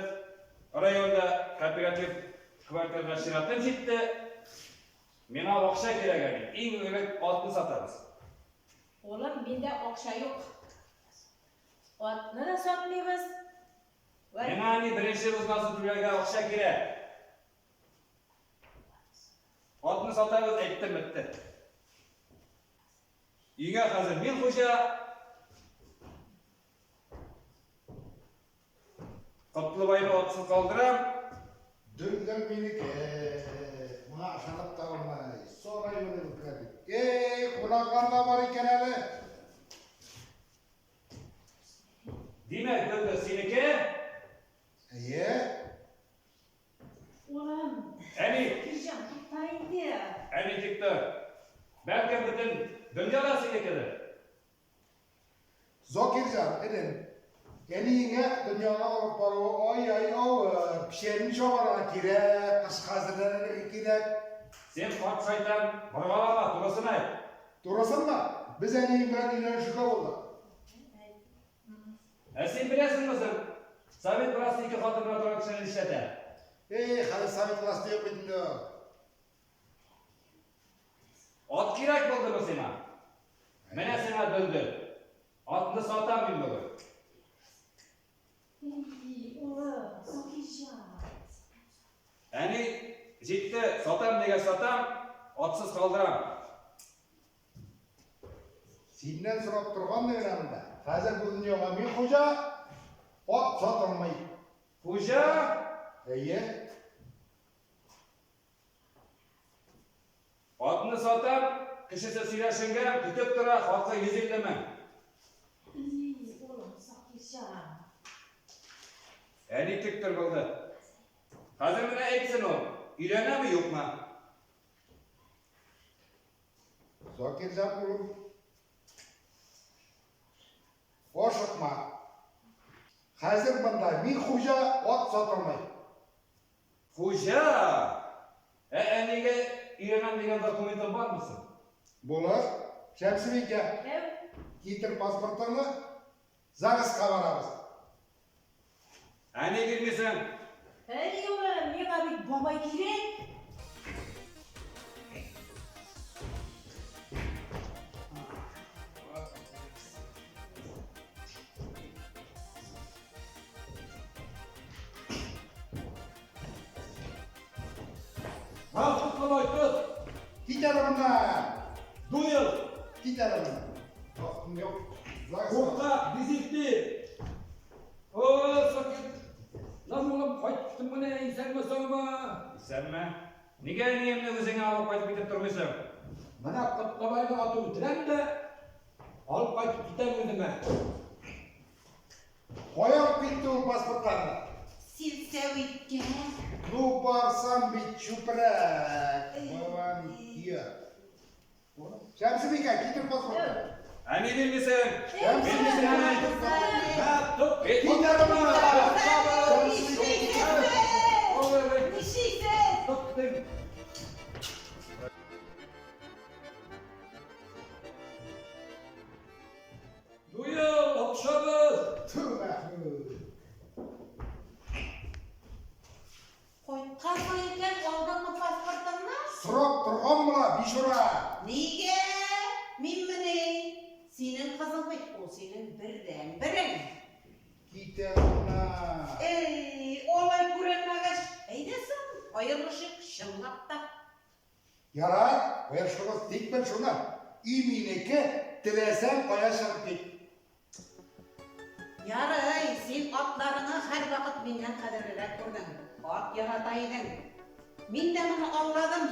районда кооператив квартирга чиратым җитте. Миңа акча кирәк әле. Иң элек атны сатабыз. Улым, миндә акча юк. Атны да сатмыйбыз. Миңа әни беренче взносы түләргә акча кирәк. Атны сатабыз, әйттем, бетте. Өйгә хәзер мин хуҗа. Котлыбайны атсыз калдырам. Дөлдөл минеке. Моңа ышанып та булмый. Сарай моны бетерә бит. Эй, кунаклар да бар икән әле. Димәк, Дөлдөл синеке? Әйе. Улым. Әни. Кирҗан, тукта инде. Әни, тик тор. Бәлкем бөтен дөнья да синекедер. Закирҗан, энем, әниеңә дөньяны алып баруы ай-яй авыр. Печәнне чабарга кирәк, кышка әзерләнергә кирәк. Син, карт шайтан, боргалама, турысын әйт. Турысынмы? Без әниең белән өйләнешергә булдык. Ә син беләсеңме соң, совет власте ике хатын белән торган кешене нишләтә? Эй, хәзер совет власте юк бит инде. Ат кирәк булдымы сиңа? Менә сиңа дөлдөл. Атны сатам мин бүген. И, улым. дигәч сатам, атсыз калдырам. Синнән сорап торган да генә монда. Хәзер бу дөньяга мин хуҗа, ат сатылмый. Хуҗа? Әйе. Атны сатам, кешесе сөйләшенгән, көтеп тора, хакы 150 мең. И, улым, Закирҗан. Әни тик тор булды. Хәзер менә әйтсен ул, өйләнәме, юкмы? Закирҗан улым, ашыкма. Хәзер монда мин хуҗа, ат сатылмый. Хуҗа! Ә әнигә өйләнәм дигән документың бармы соң? Булыр. Шәмсебикә, Әү. китер паспортыңны, ЗАГСка барабыз. Ә ник килмисең? Әй, улым, миңа бит бабай кирәк. Мал котлабай, тот! Кит әле моннан! Дуэл! Кит әле моннан! Вакытым юк. ЗАГСка. Курка, бизикти! О, Сакит! Лан улым, кайттың менә, исәнме саумы? Исәнме? Нигә әниемне үзеңә алып кайтып китеп тормыйсың? Менә Котлыбайны атып үтерәм дә, алып кайтып китәм үземә. Кая алып китте ул паспортларны? Силсәвиткә. Ну, барсам бит чүпрәк. Бабам кия. Шәмсебикә, китер паспортны. Әни бирмисең. Шәмсебикә, Мә, тот. Кит әле моннан! Нишлисез? Нишлисез? Тот, Дуэл, атышабыз! Тү, Мәхмүт. Кайтканмы икән, алдыңмы паспортыңны? Сорап торган була, бичура. Нигә? Минмени? Синең кызың бит, ул синең бердәнберең. Кит әле моннан. Эй, алай күренмәгәч, әйдә соң, аерылышыйк, чынлап та. Ярар, аерышырбыз, тик бел шуны, өй минеке, теләсәң кая чыгып кит. Ярый, син атларыңны һәрвакыт миннән кадерлерәк күрдең, ат ярата идең. Мин дә моны аңладым.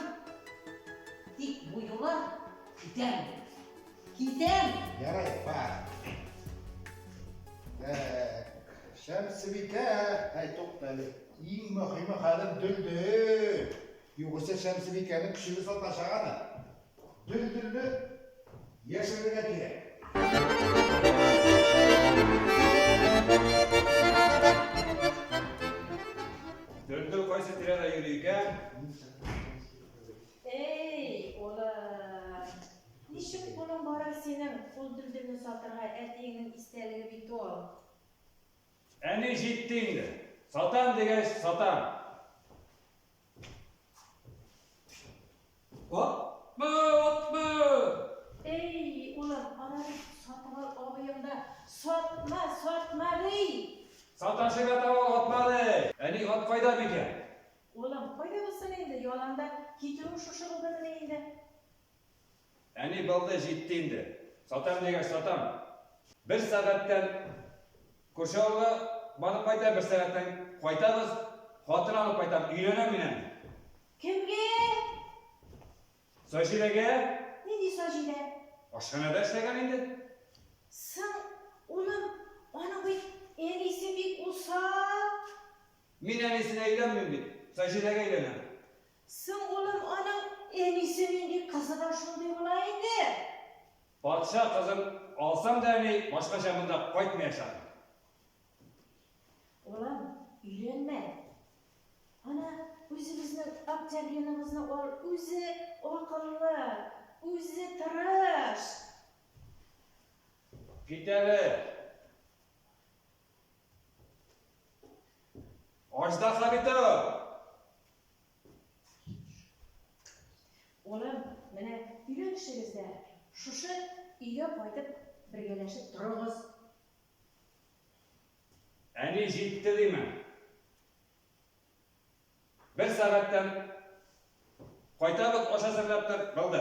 Тик бу юлы китәм. Китәм! Ярый, бар. Так, Шәмсебикә, әй, тукта әле. Иң мөһиме хәзер Дөлдөл. Югыйсә Шәмсебикәнең көчеге саташак аны. Дөлдөлне яшерергә кирәк. Дөлдөл кайсы тирәдә йөри икән? Эй, улым, ничек кулың барыр синең ул дөлдөлне сатырга, әтиеңнең истәлеге бит ул. Әни җитте инде. Сатам дигәч, сатам. Атма, атма! Эй, улым, ана бит Сатыбал абыең да сатма, сатма ди. Саташып ята ул, атма ди. Әни, ат кайда микән? Улым, кайда булсын инде, яланда китүең шушы булдымыни инде? Әни, булды, җитте инде. Сатам дигәч, сатам. Бер сәгатьтән күрше авылга барып кайтам, бер сәгатьтән кайтабыз, хатын алып кайтам, өйләнәм мин әни. Кемгә? Саҗидәгә. Нинди Саҗидә? Ашханәдә эшләгән инде. Соң, улым, аның бит әнисе бик усал. Мин әнисенә өйләнмим бит, Саҗидәгә өйләнәм. Соң, улым, аның әнисе нинди, кызы да шундый була инде. Патша кызын алсам да, әни, башкача монда кайтмаячакмын. Улым, өйләнмә. Ана, үзебезнең Октябриныбызны ал, үзе акыллы, үзе тырыш. Кит әле. Аждаһа бит ул! Улым, менә өйләнешегез дә, шушы өйгә кайтып бергәләшеп торыгыз. Әни җитте диме? Бер сәгатьтән. Кайтабыз, аш әзерләп тор. Булды.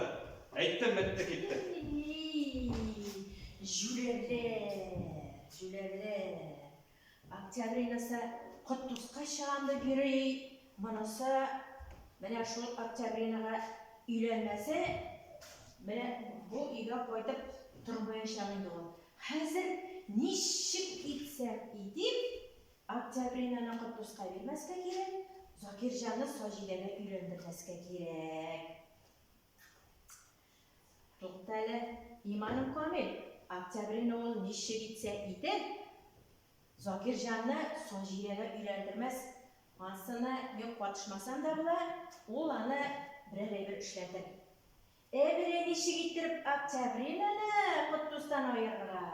Әйттем, бетте, китте. Җүләрләр, җүләрләр. Октябринасы Котдуска чыгам дип йөри, монысы менә шул Октябринага өйләнмәсә, менә бу өйгә кайтып тормаячак инде ул. Хәзер ничек итсәм итим, Октябринаны Котдуска бирмәскә кирәк, Закирҗанны Саҗидәгә өйләндермәскә кирәк. Тукта әле, иманым камил, Октябрина ул ничек итсә итәр, Закирҗанны Саҗидәгә өйләндермәс, ансына мин катышмасам да була, ул аны берәр әйбер эшләтер. Ә менә ничек иттереп Октябринаны Котдустан аерырга?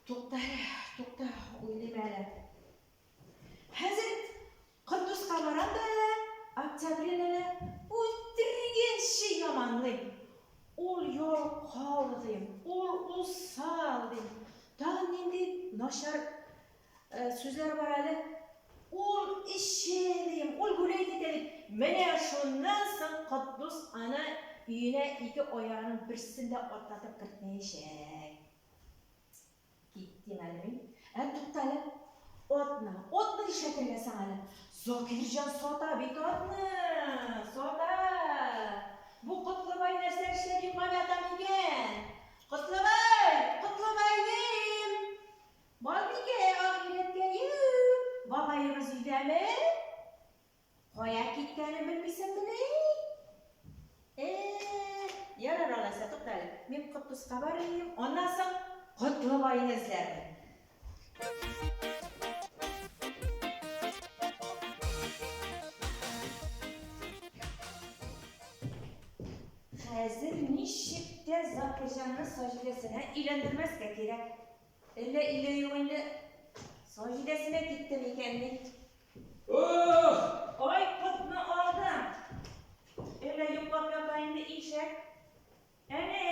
Тукта әле, тукта, уйлыйм әле. Хәзер Котдуска барам да Октябринаны үтергәнче яманлыйм. Ул ялкау дим, ул усал дим. Тагын нинди начар сүзләр бар әле? Ул эчә дим, ул гуләйт итә дип. Менә шуннан соң Котдус аны өенә ике аягының берсен дә атлатып кертмәячәк. Киттем әле мин. Ә туктале. Атны, атны нишләтергә соң әле? Закирҗан сата бит атны! Сата! Бу Котлыбай нәрсә эшләп йоклап ята микән? Котлыбай! Котлыбай дим! Балбикә, ахирәткәем! Бабаебыз өйдәме? Кая киткәнен белмисеңмени? Э, ярар алайса, тукта әле. Мин Котдуска барыйм, аннан соң Котлыбайны эзләрмен. Хәзер ничек тә Закирҗанны Саҗидәсенә өйләндермәскә кирәк. Әллә өйдә юк инде, Саҗидәсенә китте микәнни? Ох! Ай, котны алдың! Әллә йоклап ята инде ишәк? Әни!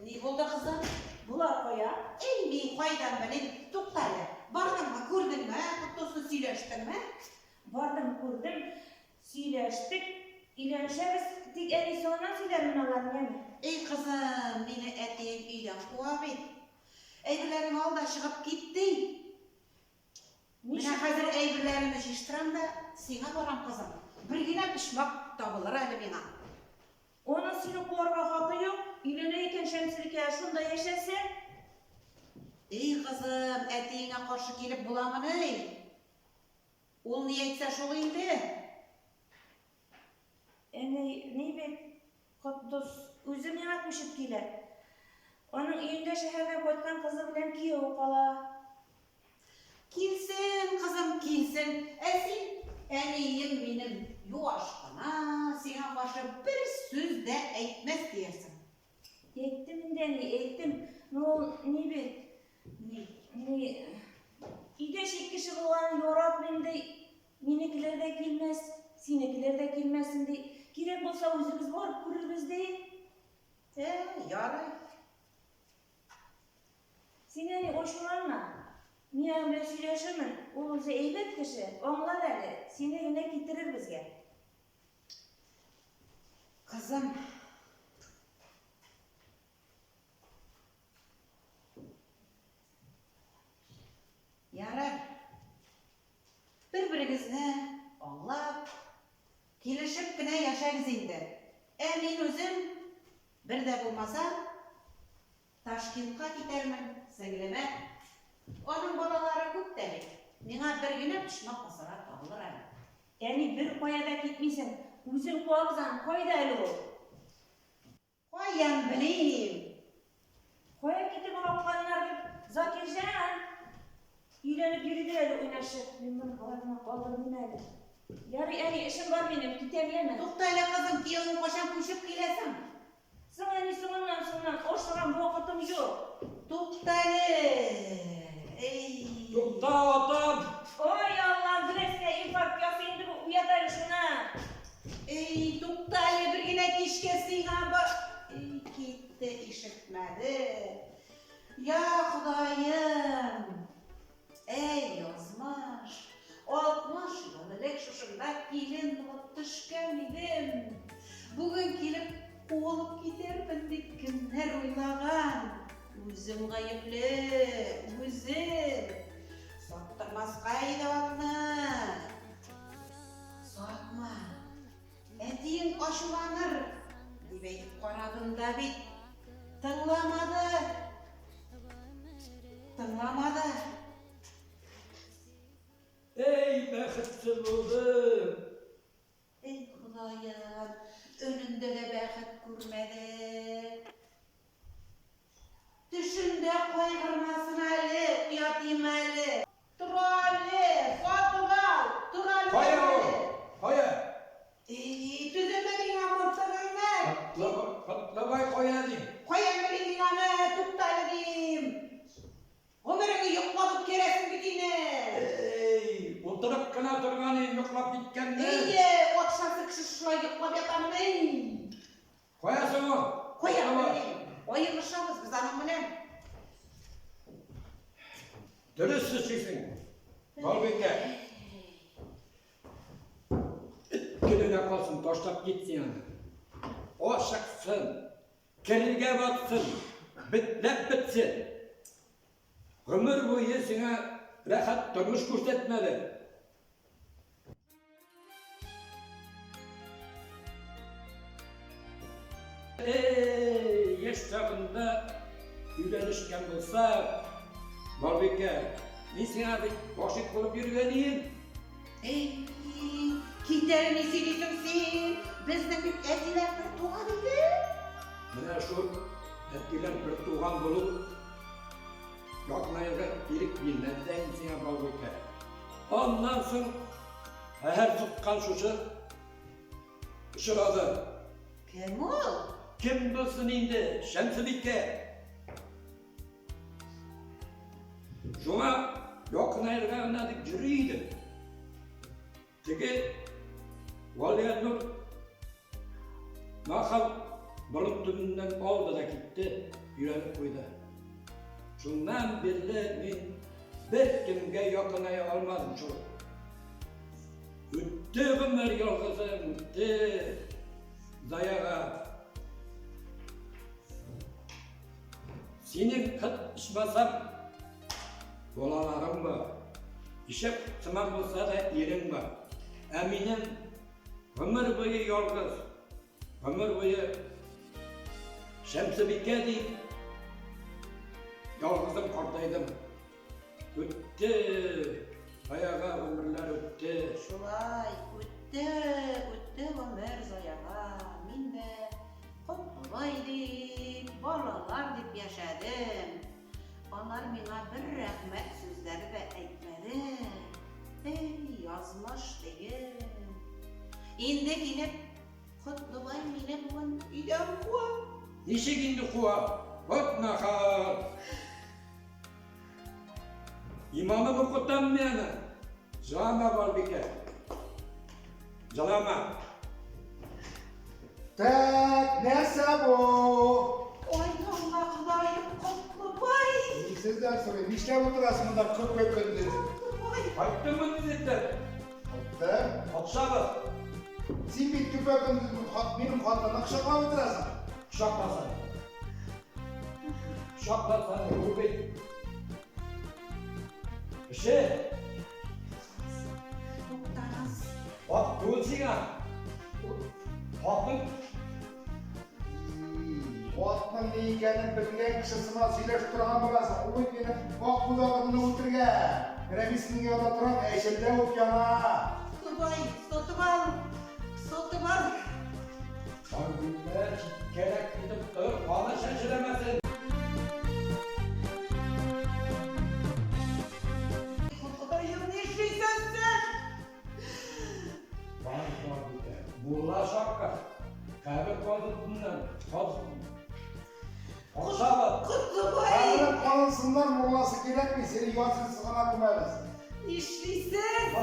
Ни булды, кызым? Болар кая? Әй, мин кайдан белим? Тукта әле. Бардыңмы, күрдеңме, Котдусны сөйләштеңме? Бардым, күрдем, сөйләштек, өйләнешәбез, тик әни соңыннан сөйләрмен аларны, яме? Әй, кызым, мине әтиең өйдән куа бит. Әйберләреңне ал да чыгып кит, ди. Менә хәзер әйберләремне җыештырам да, сиңа барам, кызым. Бер генә почмак табылыр әле миңа. Аның сине куарга хакы юк. Өйләнә икән Шәмсебикә, шунда яшәсен. Эй, кызым, әтиеңә каршы килеп буламыни? Ул ни әйтсә шул инде. Әни, ни бит, Котдус үзе миңа күчеп килә. Аның өендә шәһәрдән кайткан кызы белән кияве кала. Килсен, кызым, килсен. Ә син, әнием минем, юаш кына, сиңа каршы бер сүз дә әйтмәс диярсең. Әйттем инде, әни, әйттем. Ну, ул ни бит, Ни? ни, өйдә чит кеше булганын яратмыйм, ди. Минекеләр дә килмәс, синекеләр дә килмәсен, ди. Кирәк булса, үзебез барып күрербез, ди. Ә, ярый. Син, әни, ачуланма. Мин аның белән сөйләшермен. Ул үзе әйбәт кеше, аңлар әле. Сине генә китерер безгә. Кызым. Ярар. Бер-берегезне аңлап, килешеп кенә яшәгез инде. Ә мин үзем, бер дә булмаса, Ташкентка китәрмен, сеңлемә. Аның балалары күп тә бит. Миңа бер генә почмак басарга табылыр әле. Әни, беркая да китмисең. Үзең куабыз аны. Кайда әле ул? Каян белим? Кая китеп олакканнардыр, Закирҗан! Өйләнеп йөридер әле уйнашып. Мин моны болай гына калдырмыйм әле. Ярый, әни, эшем бар минем, китәм, яме. Тукта әле, кызым, киявең кайчан күчеп килә соң? Соң, әни, соңыннан, соңыннан, ашыгам, вакытым юк. Тукта әле! Әй! Тукта, атам! Ой, Аллам, берәрсенә инфаркт ясый инде бу, уят әле шуны! Әй, тукта әле, бер генә кичкә сиңа ба... Әй, китте, ишетмәде. Я, Ходаем! Әй, язмыш! 60 ел элек шушында килен булып төшкән идем. Бүген килеп куылып китәрмен дип кемнәр уйлаган? Үзем гаепле, үзем. Саттырмаска иде атны. Сатма. Әтиең ачуланыр, дип әйтеп карадым да бит. Тыңламады. Тыңламады. Әй, бәхетсез булдым. Әй, Ходаем, өнендә дә бәхет күрмәде. Төшендә кайгырмасын әле, уятыйм әле. Тор әле, сатып ал, тор әле. Кая ул? Кая? Эй, төзәмә миңа мылтыгыңны. Котлыбай кая дим? Каян белим мин аны, тукта әле дим. Гомереңне йоклап үткәрәсең бит инде. Эй, утырып кына торган идем, йоклап киткәнмен. Әйе, акчасы кеше шулай йоклап ятамыни? Кая соң ул? Каян белим? Аерылышабыз без аның белән. Дөрес эшлисең, Балбикә. Эт көненә калсын, ташлап кит син аны. Ашыксын, керергә батсын, бетләп бетсен. Гомер буе сиңа рәхәт тормыш күрсәтмәде. Эй, яшь чагында өйләнешкән булсак, Балбикә, мин сиңа бит гашыйк булып йөргән идем. Эй, китәр ни сөйлисең син? Безнең бит әтиләр бер туган иде. Менә шул әтиләр бер туган булып, якынаерга ирек бирмәде дә инде сиңа, Балбикә. Аннан соң һәр суккан шушы очрады. Кем ул? Кем булсын инде, Шәмсебикә. Шуңа якынаерга гына дип йөри идем. Теге Валиянур нахал борын төбеннән алды да китте, өйрәнеп куйды. Шуннан бирле мин беркемгә якыная алмадым шул. Үтте гомер ялгызым, үтте. Заяга. Синең кыт ичмасам балаларың бар. Ишәк сыман булса да ирең бар. Ә минем гомер буе ялгыз, гомер буе Шәмсебикә дип ялгызым картайдым. Үтте, заяга гомерләр үтте. Шулай, үтте, үтте гомер заяга. Мин дә Котлыбай дип, балалар дип яшәдем. Алар миңа бер рәхмәт сүзләре дә әйтмәде. Эй, язмыш диген. Инде килеп, Котлыбай мине бүген өйдән куа. Ничек инде куа? Вот нахал! Имамын укытам мин аны. Җылама, Балбикә. Җылама. Так, нәрсә бу? Ай, Алла, Ходаем, Котлыбай! Мин сездән сорыйм, нишләп утырасың монда көпә көндез? Котлыбай! Кайттыңмы диде. Кайттым. Патшабыз. Син бит көпә көндез минем хатынны кочаклап утырасың. Кочакласын. Кочакласын, бу бит. Кеше. Туктагыз. Ат түгел сиңа. Хатын. Атның ни икәнен белгән кеше сыман сөйләшеп торган буласың. Ул бит минем ак кузагымны үтергән. Менә мин синең янында торам, әчелдә ут яна. Котлыбай, сатып ал. Сатып ал. Аңгүлдә читкәрәк китеп тор, каны чәчрәмәсен. Ходаем, нишлисең син? Бар, бар бит. Мулла шакка. Кабер казытыннан каз. Акча Котлыбай! Каберең калынсыннар, мулласы кирәкми, сине ярсынсыз гына күмәбез. Нишлисең?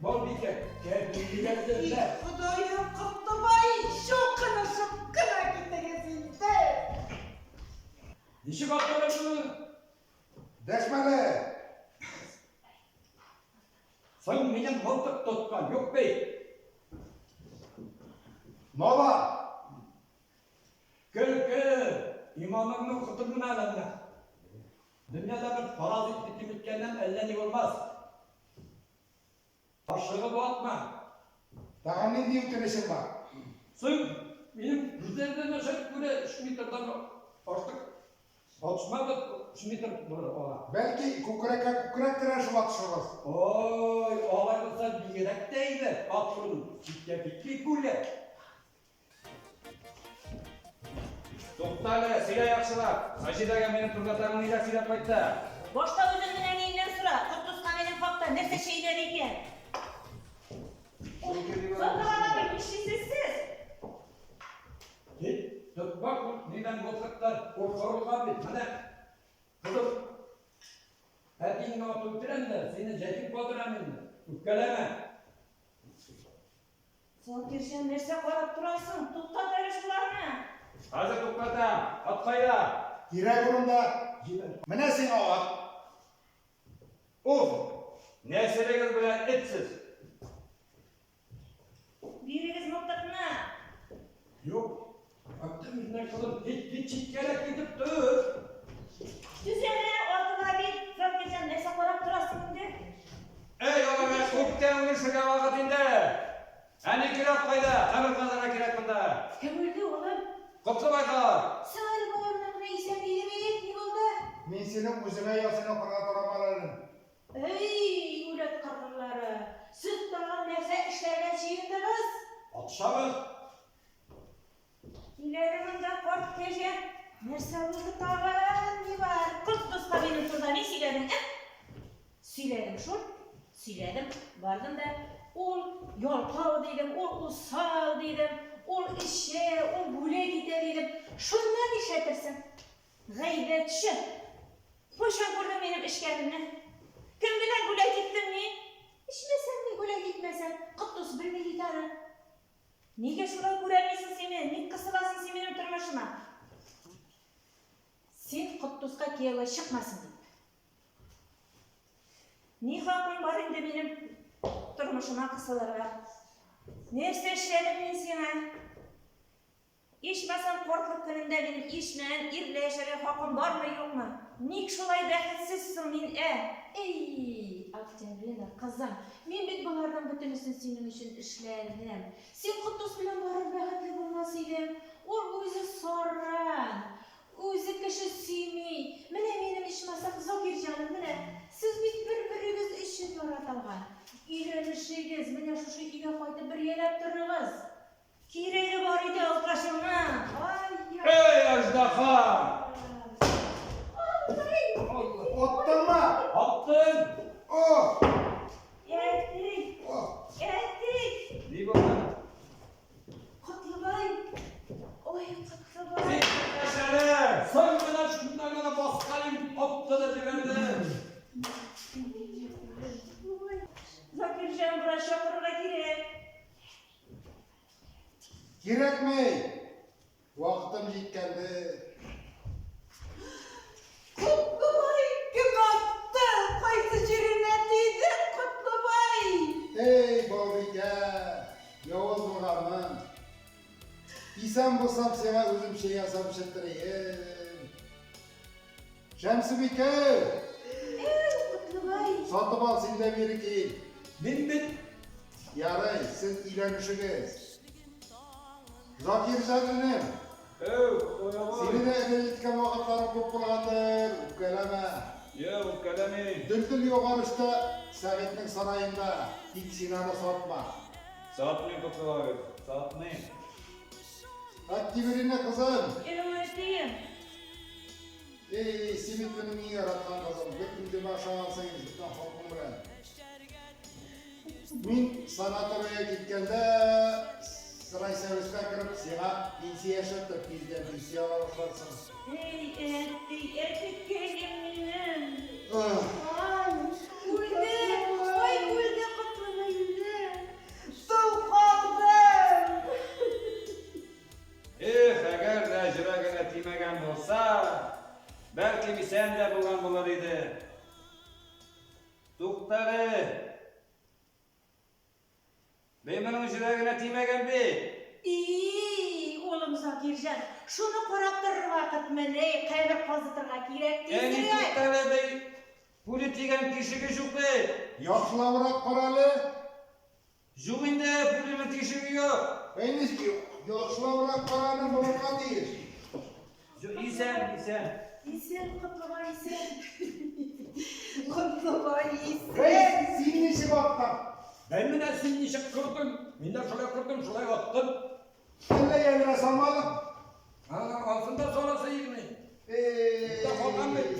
Балбикә, кәбирәләрдә. Ходаем, Котлыбай, чукынышып кына китегез инде. Ничек аталар моны? Дәшмәле! Соң. мылтык тоткан юк бит. Нова! Көл, көл! Иманыңны укытып менә әле менә. Дөньяда бер паразитны киметкәннән әллә ни булмас. Ашыгып атма. Тагын нинди үтенечең бар? Соң, минем күзләрдән начар күрә, өч метрдан артык атышмабыз, өч метр булыр ала. Бәлки, күкрәккә күкрәк терәшеп атышырбыз. Ой, алай булса бигрәк тә әйбәт, атшын, читкә китми пуля. Тукта әле, сөйлә яхшылап. Саҗидәгә минем турында тагын ниләр сөйләп кайтты? Башта үзеңнең әниеңнән сора, Котдуска минем хакта нәрсә чәйнәде икән? Сатылган абый, нишлисез сез? Тик тотма күк нидән мылтыктан куркырылган бит. Менә, кызым, әтиеңне атып үтерәм дә, сине җәтим калдырам инде. Үпкәләмә. Закирҗан, нәрсә карап торасың? Туктат әле шуларны! Хәзер туктатам. Ат кайда? Кирәк урында. Менә сиңа ат. Уф! Нәселегез белән эт сез. Бирегез мылтыкны! Юк. Әптем үзенә кызым, кит, кит, читкәрәк китеп тор. Төзәлә, атыла бит. Закирҗан, нәрсә карап торасың инде? Әй, аларга күптән үлешергә вакыт инде. Ә ни кирәк кайда? Хәмер казарга кирәк монда. Кем үлде, улым? Котлыбай карт. Соң әле бая белән генә исән иде бит, ни булды? Мин синең үзеңә ясин укырга торам әле. Әй, үләт кыргырлары! Сез тагын нәрсә эшләргә җыендыгыз? Атышабыз. Кил әле монда, карт кәҗә. Нәрсә булды тагын? Ни бар? Котдуска минем турыда ни сөйләдең, ә? Сөйләдем шул, сөйләдем. Бардым да, ул ялкау дидем, ул усал дидем, ул эчә, ул бүләк итә дидем. Шуннан нишләтерсең? Гайбәтче! Кайчан күрдең минем эчкәнемне? Кем белән гулять иттем мин? Эчмәсәң ни, гулять итмәсәң, Котдус белми бит аны. Нигә шулай күрәлмисең син мине? Ник кысыласың син минем тормышыма? Син Котдуска кияүгә чыкмасын дип. Ни хакың бар инде минем тормышыма кысылырга? Нәрсә эшләдем мин сиңа? Ичмасам, картлык көнемдә минем ишмәгән ир белән яшәргә хакым бармы, юкмы? Ник шулай бәхетсез соң мин, ә? Әй, Октябрина, кызым, мин бит боларның бөтенесен синең өчен эшләдем. Син Котдус белән барып бәхетле булмас идең. Ул үзе саран, Үзе кеше сөйми. Менә минем ичмасам Закирҗаным, менә сез бит бер-берегез өчен яратылган. Өйләнешегез, менә шушы өйгә кайтып бергәләп торыгыз. Кирәге бар иде алкашыңның. Ай-яй. Эй, аждаһа! Ай! Аттыңмы? Аттым! О! Әти! О! Әти! Ни булды? Котлыбай! Ой, Котлыбай! Яшәле! Соң менә шунда гына баскаем, атты да җибәрде. Закирҗан, врач чакырырга кирәк. Кирәкми! Вакытым җиткәндер. Котлыбай, кем атты? Кайсы җиренә тиде, Котлыбай? Эй, Балбикә, явыз булганмын. Исән булсам, сиңа үзем чәй ясап эчерттерием. Шәмсебикә! Әй, Котлыбай! Сатып ал, син дә бире кил. Мин бит Ярый, сез өйләнешегез. Закирҗан энем, Әү, Котлыбай. сине дә рәнҗеткән вакытларым күп булгандыр, үпкәләмә. Юк, үпкәләмим. Дөлдөл югарышта Сәгыйтьнең сараенда, тик син аны сатма. Сатмыйм, Котлыбай, сатмыйм. Октябрина кызым. Әү, әтием. Эй, син бит минем иң яраткан кызым, бөтен үземә ошагансың инде, бөтен холкың белән. Мин санаторийга киткәндә, райсоветка кереп, сиңа пенсия яшәттем, тиздән пенсия ала башларсың. Эй, әти, әтекәем минем. Ах, Ай, Үлде! Ой, үлде, Котлыбай, үлде! Тол калдым! Эх, әгәр дә җөрәгенә тимәгән булса, бәлкем исән дә булган булыр иде. Туктале! Бей моның җөрәгенә тимәгән бит. И, улым Закирҗан, шуны карап торыр вакытмыни, кабер казытырга кирәк Әни, тизрәк. туктале, бей. Пуля тигән тишеге юк бит. Яхшылабрак карале. Юк инде, пуляның тишеге юк. Әй, ничек юк? Яхшылабрак караны булырга тиеш. Юк, исән, исән. Исән, Котлыбай, исән. Котлыбай исән. Рәис, син ничек аттың? Бәй менә син ничек кордың? Мин дә шулай кордым, шулай аттым. Әллә ядрә салмадың? Ансын да саласы идеме? Эй, Та калган бит.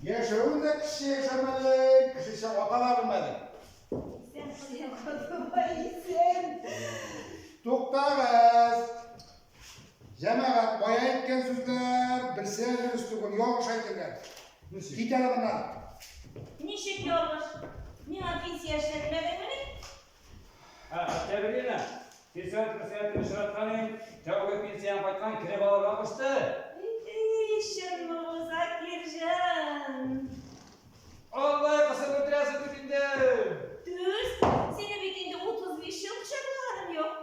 Яшәвен дә кеше яшәмәдең, кешечә ата да белмәдең. Исән, Котлыбай исән. Туктагыз! Җәмәгать, бая әйткән сүзләр берсе дә дөрес түгел, ялгыш әйтелгән. Кит әле моннан. Ничек ялгыш? Миңа пенсия эшләтмәдеңмени? Ә, Октябрина, сельсовет председателен очраткан идем, тәүге пенсияң кайткан, кереп алырга кушты. Эй, чынмы бу, Закирҗан? Алла кысып үтерәсең бит инде. Түз, сине бит инде 35 ел кочаклаганым юк.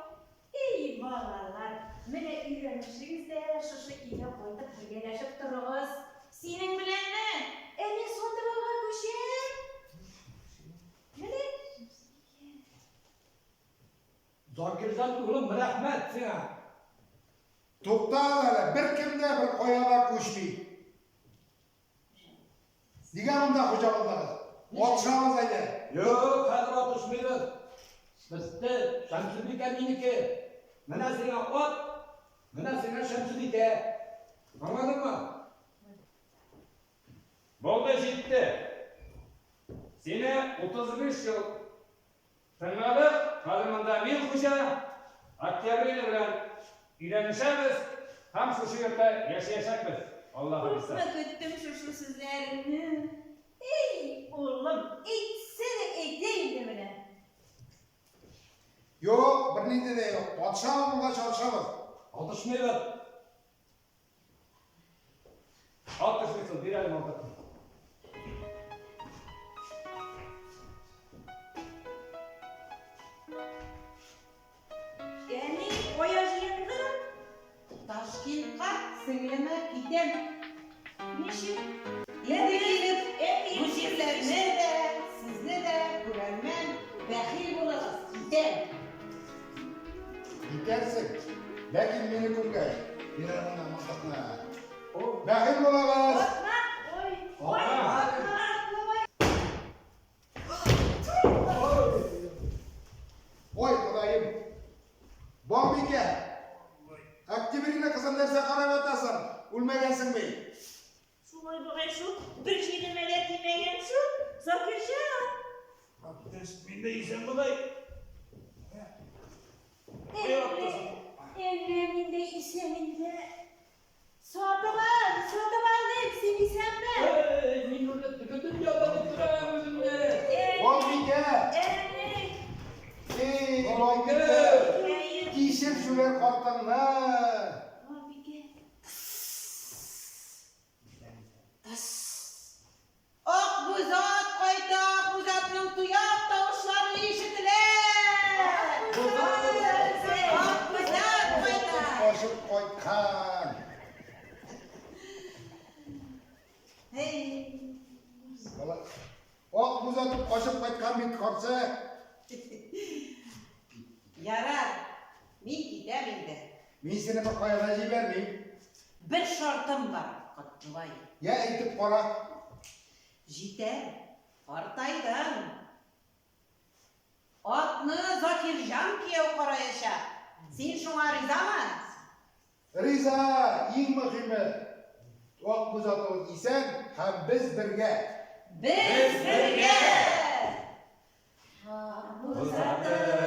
Эй, балалар, менә өйләнешегез дә шушы өйгә кайтып бергәләшеп торыгыз. Синең беләнме? Ә мин Сатыбалга күчәм. Менә. Закирҗан улым, рәхмәт сиңа. Туктагыз әле, беркем дә беркая да күчми. Нигә монда хуҗа булдыгыз? Атышабыз әйдә. Юк, хәзер атышмыйбыз. Бетте, Шәмсебикә минеке. Менә сиңа ат, менә сиңа Шәмсебикә. Аңладыңмы? Булды, җитте. Сине 35 ел тыңладык, хәзер монда мин хуҗа. Октябрина белән өйләнешәбез һәм шушы йортта яшәячәкбез. Аллаһы бирса. Күпме көттем шушы сүзләреңне. Эй, улым, әйтсә дә әйтә инде менә. Юк, бернинди дә юк. Атышабыз булгач атышабыз. Атышмыйбыз. Атышмыйсың, бир әле мылтыкны. Әни, кая җыендың? Ташкентка сеңлемә китәм. Ничек? Инде килеп, Әти, бу җирләрне дә, сезне дә күрәлмәм, бәхил булыгыз, китәм. Китәрсең. Ләкин мине күргәч, бир әле монда мылтыкны. Бәхил булыгыз. Атма! Ой, ой, Атма! атма! Ой, Ходаем. Балбикә. Октябрина кызым, нәрсә карап ятасың? Үлмәгәнсең бит. Шулай бугай шул, бер җиремә дә тимәгән шул, Закирҗан. Мин дә исән бугай. Әллә, әллә мин дә исән инде. Сатыбал, сатыбал дим, син исәнме? Эй, мин үлеп теге дөньяда дип торам үземне. Балбикә. Әни, Эй, Балбикә. әйе, Кичер җүләр картыңны. Балбикә. Акбүз ат кайта, Акбүз атның тояк тавышлары ишетелә. Акбүз ат кайта. Качып кайткан. Эй, Бала. Акбүз атып качып кайткан бит карчык. Ярар, мин китәм инде. Мин сине беркая да җибәрмим. Бер шартым бар, Котлыбай. Я әйтеп кара. Җитәр, картайдым. Атны Закирҗан кияү караячак. Син шуңа ризамы? Риза, иң мөһиме, Акбүз атыбыз исән һәм без бергә. Без бергә! Акбүз атым.